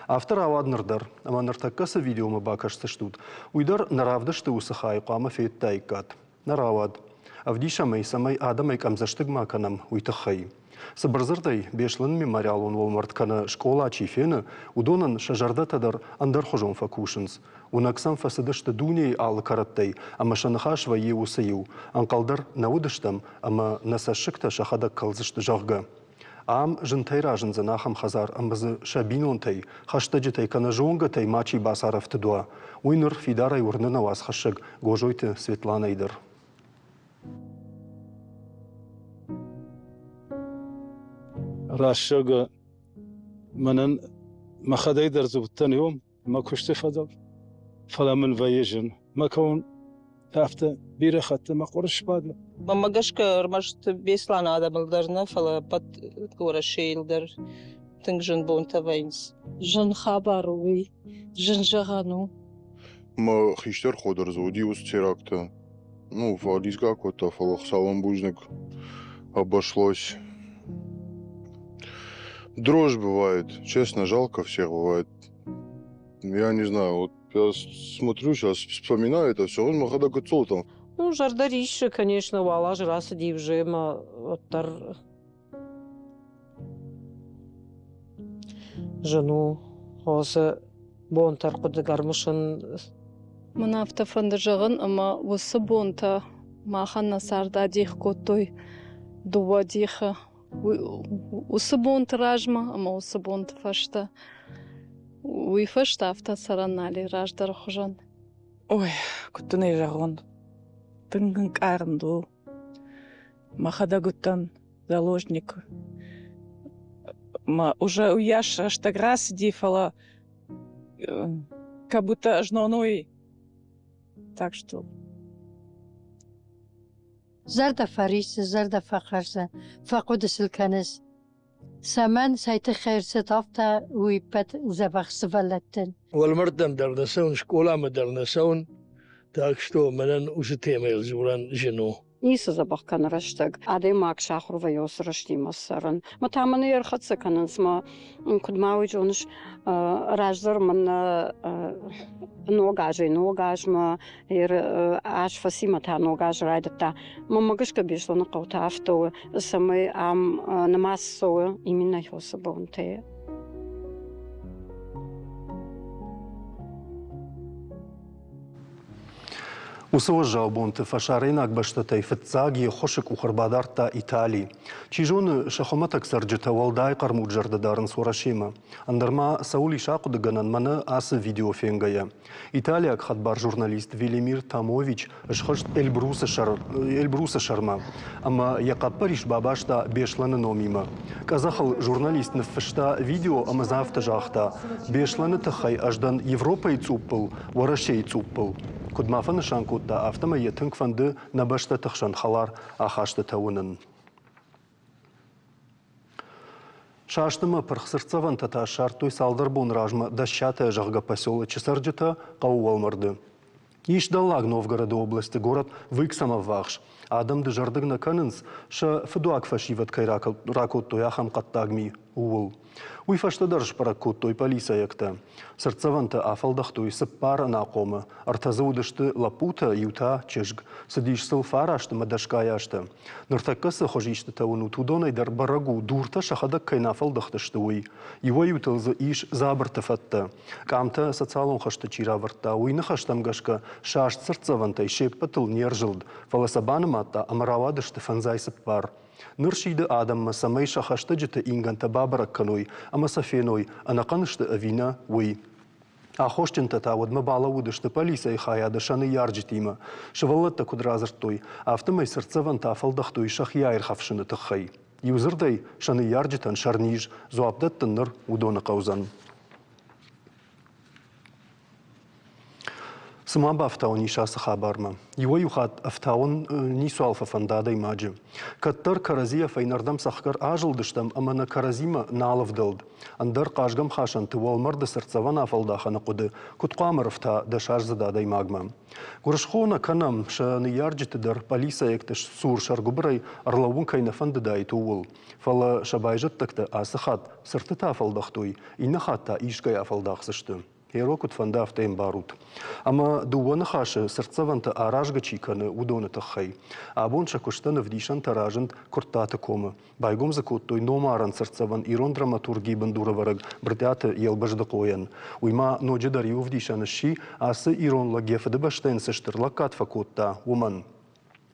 Афтӕ рауад ныр дӕр, ӕмӕ ныртӕккӕ цы видеомӕ бакӕсдзыстут, уый дӕр нӕ равдысты уыцы хай хъуамӕ федтаиккат. Нӕ рауад. Ӕвдисӕм ӕй, цӕмӕй адӕмӕй къӕмдзӕстыг ма кӕнӕм, уый тыххӕй. Цыбырдзырдӕй, Беслӕны мемориалон уӕлмӕрд кӕнӕ скъола чи фены, уыдонӕн сӕ зӕрдӕтӕ дӕр ӕндӕрхуызон фӕкусынц. Уынӕг сӕм фӕцыдысты дунейы алы кӕрӕттӕй, ӕмӕ сӕ ныхас вӕййы уыцы иу, ӕнхъӕл дӕр нӕ уыдыстӕм, ӕмӕ нӕ цӕссыгтӕ сӕхӕдӕг кӕлдзысты, зӕгъгӕ. Ам зынтӕй разындзӕн ахӕм хӕдзар ӕмӕ дзы сӕ бинонтӕй, хӕстӕджытӕй кӕнӕ зонгӕтӕй мачи бацарӕфтыд уа, уый ныр фидарӕй уырны нӕ уацхӕссӕг Гозойты Светланӕйы дӕр. Рӕсугъд мӕнӕн мӕхӕдӕг дӕр дзы уыдтӕн иу мӕ куысты фӕдыл, фӕлӕ мын вӕййы зын. Мӕ кӕуын афтӕ бирӕ хатты мӕ хъуыры сбады. Мӕнмӕ гӕсгӕ ӕрмӕст Беслӕны адӕмыл дӕр нӕ, фӕлӕ ӕппӕт Уӕрӕсейыл дӕр тынг зын бонтӕ вӕййынц. Зын хабар у уый, зын зӕгъӕн у. Мӕ хистӕр хо дӕр дзы уыди уыцы теракты. Ну, фӕлидзгӕ кодта, фӕлӕ Хуыцауӕн бузныг обошлось. Дрожь бывает, честно, жалко всех бывает. Я не знаю, вот я смотрю сейчас, вспоминаю это все, он мӕхӕдӕг гыццыл там. Ну, зӕрдӕ риссы, конечно, уал азы рацыди уже ӕмӕ уӕддӕр зын у уыцы бонтӕ ӕрхъуыды ӕрмысын. Мӕн афтӕ фӕнды зӕгъын, ӕмӕ уыцы бонтӕ махӕн нӕ цард адих кодтой дыууӕ дихы. Уыцы бонты размӕ ӕмӕ уыцы бонты фӕстӕ. Уый фӕстӕ афтӕ цӕрӕн нал и раздӕры хуызӕн. Ой, куыд дын ӕй зӕгъон, тынг ӕнкъард у. Мӕхӕдӕг уыдтӕн заложник. Мӕ уже уыйас рӕстӕг рацыди, фӕлӕ как будто знон уый. Так что Зӕрдӕ фӕриссы, зӕрдӕ фӕхъӕрзы, фӕхъуыды сыл кӕныс. Цӕмӕн, цӕй тыххӕй ӕрцыд афтӕ, уый ӕппӕт дзӕбӕх сывӕллӕттӕн. Уӕлмӕрдтӕм дӕр нӕ цӕуын, скъоламӕ дӕр нӕ цӕуын, так что мӕнӕн уыцы темӕйыл дзурӕн зын у. Ницы дзӕбӕх кӕны рӕстӕг. Адӕймаг сахуыр вӕййы уыцы рӕстимӕ цӕрын. Мӕ та мын ӕрхӕццӕ кӕнынц, мӕ куыд ма уый зоныс, раздӕр мын ног азӕй ног азмӕ аз фӕци мӕ та ног аз райдыдта. Мӕнмӕ гӕсгӕ Беслӕны хъӕу та афтӕ у, цӕмӕй ам нымӕц цӕуы именно уыцы бонтӕй. Уыцы уӕззау бонты фӕсарӕйнаг бӕстӕтӕй фыццаг йе ххуысы къух ӕрбадардта Итали. Чи зоны, сӕ хуымӕтӕг цӕрджытӕ уӕлдай хъӕрмуд зӕрдӕ дарынц Уӕрӕсемӕ. Ӕндӕр ма цӕуыл ис ахъуыдыгӕнӕн мӕнӕ ацы видео фенгӕйӕ. Италиаг хӕдбар журналист Велимир Тамович схызт Эльбрусы, сӕр, Эльбрусы сӕрмӕ ӕмӕ йӕ хъӕппӕрис бабаста Беслӕны номимӕ. Къӕдзӕхыл журналист ныффыста видео ӕмӕ дзы афтӕ загъта: Беслӕны тыххӕй ӕз дӕн Европӕйы цъуппыл, Уӕрӕсейы цъуппыл. Куыд ма фӕнысан кодта, афтӕмӕй йӕ тынг фӕнды нӕ бӕстӕты хсӕн хӕлар ахастытӕ уынын. Састы ӕмӕ пырх цыртдзӕвӕнтӕ та ссардтой цалдӕр боны размӕ Дӕссатӕ, зӕгъгӕ, поселочы цӕрджытӕ хъӕуы уӕлмӕрды. Ис Дӕллаг Новгороды областы город Выксам ӕввахс. Адӕм дызӕрдыг нӕ кӕнынц, сӕ фыдуаг фӕсивӕд кӕй ракодтой ахӕм хъӕддаг ми, ууыл. Уый фӕстӕдӕр сбӕрӕг кодтой пъӕлицӕйӕгтӕ. Цыртдзӕвӕнтӕ афӕлдӕхтой цыппар ӕнахъомы, ӕртӕ дзы уыдысты лӕппутӕ, иу та чызг. Цыдис сыл фараст ӕмӕ дӕсгай азтӕ. Ныртӕккӕ цы хуызистытӕ уынут, уыдонӕй дӕр бӕрӕг у, дуртӕ сӕхӕдӕг кӕй нӕ афӕлдӕхтысты, уый. Иуӕй-иутыл дзы ис дзабырты фӕдтӕ. Къамтӕ социалон хӕсты чи равӕрдта, уый ныхӕстӕм гӕсгӕ саст цыртдзӕвӕнтӕй се ппӕтыл не рзылд, фӕлӕ сӕ банымадта ӕмӕ рауадысты фӕндзай цыппар. Ныр сиды адӕммӕ, цӕмӕй сӕ хӕстӕджыты ингӕнтӕ бабӕрӕг кӕной ӕмӕ сӕ феной, ӕнӕхъӕн сты ӕви нӕ, уый. Аххосджынтӕ та уӕдмӕ балӕууыдысты пъӕлицӕйы хайады сӕ ныййарджытимӕ. Сывӕллӕттӕ куыд радзырдтой, афтӕмӕй цыртдзӕвӕнтӕ афӕлдӕхтой сӕхи аирхӕфсыны тыххӕй. Иудзырдӕй, сӕ ныййарджытӕн сӕрниз, дзуапп дӕттын ныр уыдоны хъӕудзӕн. Цы ма бафтауын ис ацы хабармӕ? Иуӕй-иу хатт ӕфтауын ницуал фӕфӕнды адӕймаджы. Кӕддӕр кӕрӕдзийӕ фӕйнӕрдӕм цӕхгӕр азылдыстӕм ӕмӕ нӕ кӕрӕдзимӕ нал ӕвдӕлд. Ӕндӕр хъазгӕмхасӕнты уӕлмӕрды цыртдзӕвӕн афӕлдахӕны хъуыды куыд хъуамӕ рывта дӕсаздзыд адӕймагмӕ? Гуырысхо нӕ кӕнӕм, сӕ ныййарджыты дӕр пъӕлицӕйӕгты цур сӕргуыбырӕй ӕрлӕууын кӕй нӕ фӕндыдаид, ууыл. Фӕлӕ сӕ байзӕддӕгтӕ ацы хатт цыртытӕ афӕлдӕхтой, иннӕ хатт та искӕй афӕлдахдзысты. Херо куыд фӕнды, афтӕ йын барут. Ӕмӕ дыууӕ ныхасы цыртдзӕвӕнтӕ аразгӕ чи кӕны, уыдоны тыххӕй. Абон сӕ куыстӕн ӕвдисӕнтӕ разынд Куырттаты комы. Байгом дзы кодтой номарӕн цыртдзӕвӕн ирон драматургийы бындурӕвӕрӕг Брытъиаты Елбыздыхъойӕн. Уый ма ноджыдӕр иу ӕвдисӕн сси, ацы ирон лӕг йӕ фыдыбӕстӕйӕн цы стыр лӕггад фӕкодта, уымӕн.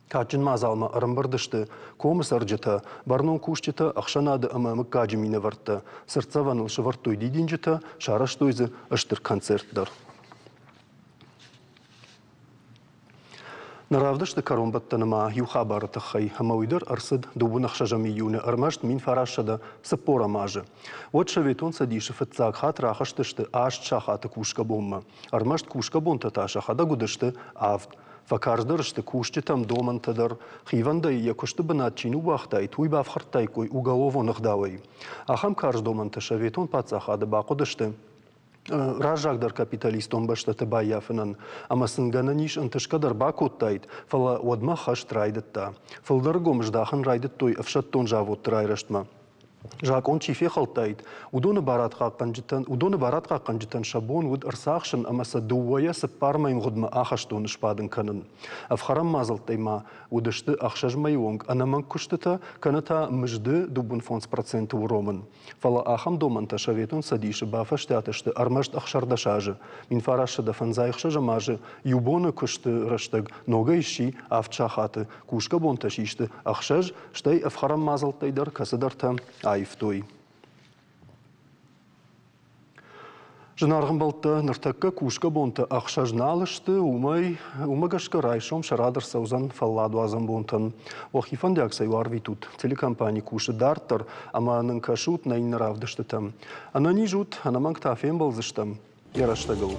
Кадджын мадзалмӕ ӕрӕмбырд сты комы цӕрджытӕ, бӕрнон кусджытӕ, ӕхсӕнады ӕмӕ мыггаджы минӕвӕрттӕ. Цыртдзӕвӕныл сӕвӕрдтой дидинджытӕ, сарӕзтой дзы стыр концерт дӕр. Нӕ равдысты кӕронбӕттӕны ма иу хабары тыххӕй, ӕмӕ уый дӕр ӕрцыд дыууын ӕхсӕзӕм июны ӕрмӕст 1940 азы. Уӕд Советон Цӕдисы фыццаг хатт рахызтысты аст сахаты кусгӕ бонмӕ. Ӕрмӕст кусгӕ бонтӕ та сӕхӕдӕг уыдысты авд. Фӕкарздӕр сты кусджытӕм домӕнтӕ дӕр. Хивӕндӕй йӕ куысты бынат чи ныууагътаид, уый бафхӕрдтаиккой уголовон ӕгъдауӕй. Ахӕм карз домӕнтӕ советон паддзахады бахъуыдысты раззагдӕр капиталистон бӕстӕты баййафынӕн, ӕмӕ сын гӕнӕн ис ӕнтысгӕ дӕр бакодтаид, фӕлӕ уӕдмӕ хӕст райдыдта. Фылдӕр гом здахын райдыдтой ӕфсӕддон заводты райрӕзтмӕ. Закъон чи фехӕлдтаид, уыдоны барадхъахъхъӕнджытӕн, уыдоны барадхъахъхъӕнджытӕн сӕ бон уыд ӕрцахсын ӕмӕ сӕ дыууӕйӕ цыппар мӕйы мгъуыдмӕ ахӕстоны сбадын кӕнын. Ӕфхӕрӕн мадзӕлттӕй ма уыдысты ӕхсӕз мӕйы онг ӕнӕмӕнг куыстытӕ, кӕнӕ та мызды 25% уромын. Фӕлӕ ахӕм домӕнтӕ Советон Цӕдисы бафӕстиат сты ӕрмӕст 16 азы. 1956 азы иу боны куысты рӕстӕг ногӕй сси авд сахаты, кусгӕ бонтӕ систы ӕхсӕз, стӕй ӕфхӕрӕн мадзӕлттӕй дӕр кӕцыдӕртӕ аивтой. Зынаргъ ӕмбӕлттӕ, ныртӕккӕ кусгӕ бонтӕ ӕхсӕз нал сты, уымӕй, уымӕ гӕсгӕ райсом сӕ рад ӕрцӕудзӕн фӕлладуадзӕн бонтӕн. Уӕхи фӕндиаг сӕ арвитут, телекомпани кусы дарддӕр ӕмӕ нын кӕсут нӕ иннӕ равдыстытӕм. Ӕнӕниз ут, ӕнӕмӕнг та фембӕлдзыстӕм йӕ рӕстӕгыл.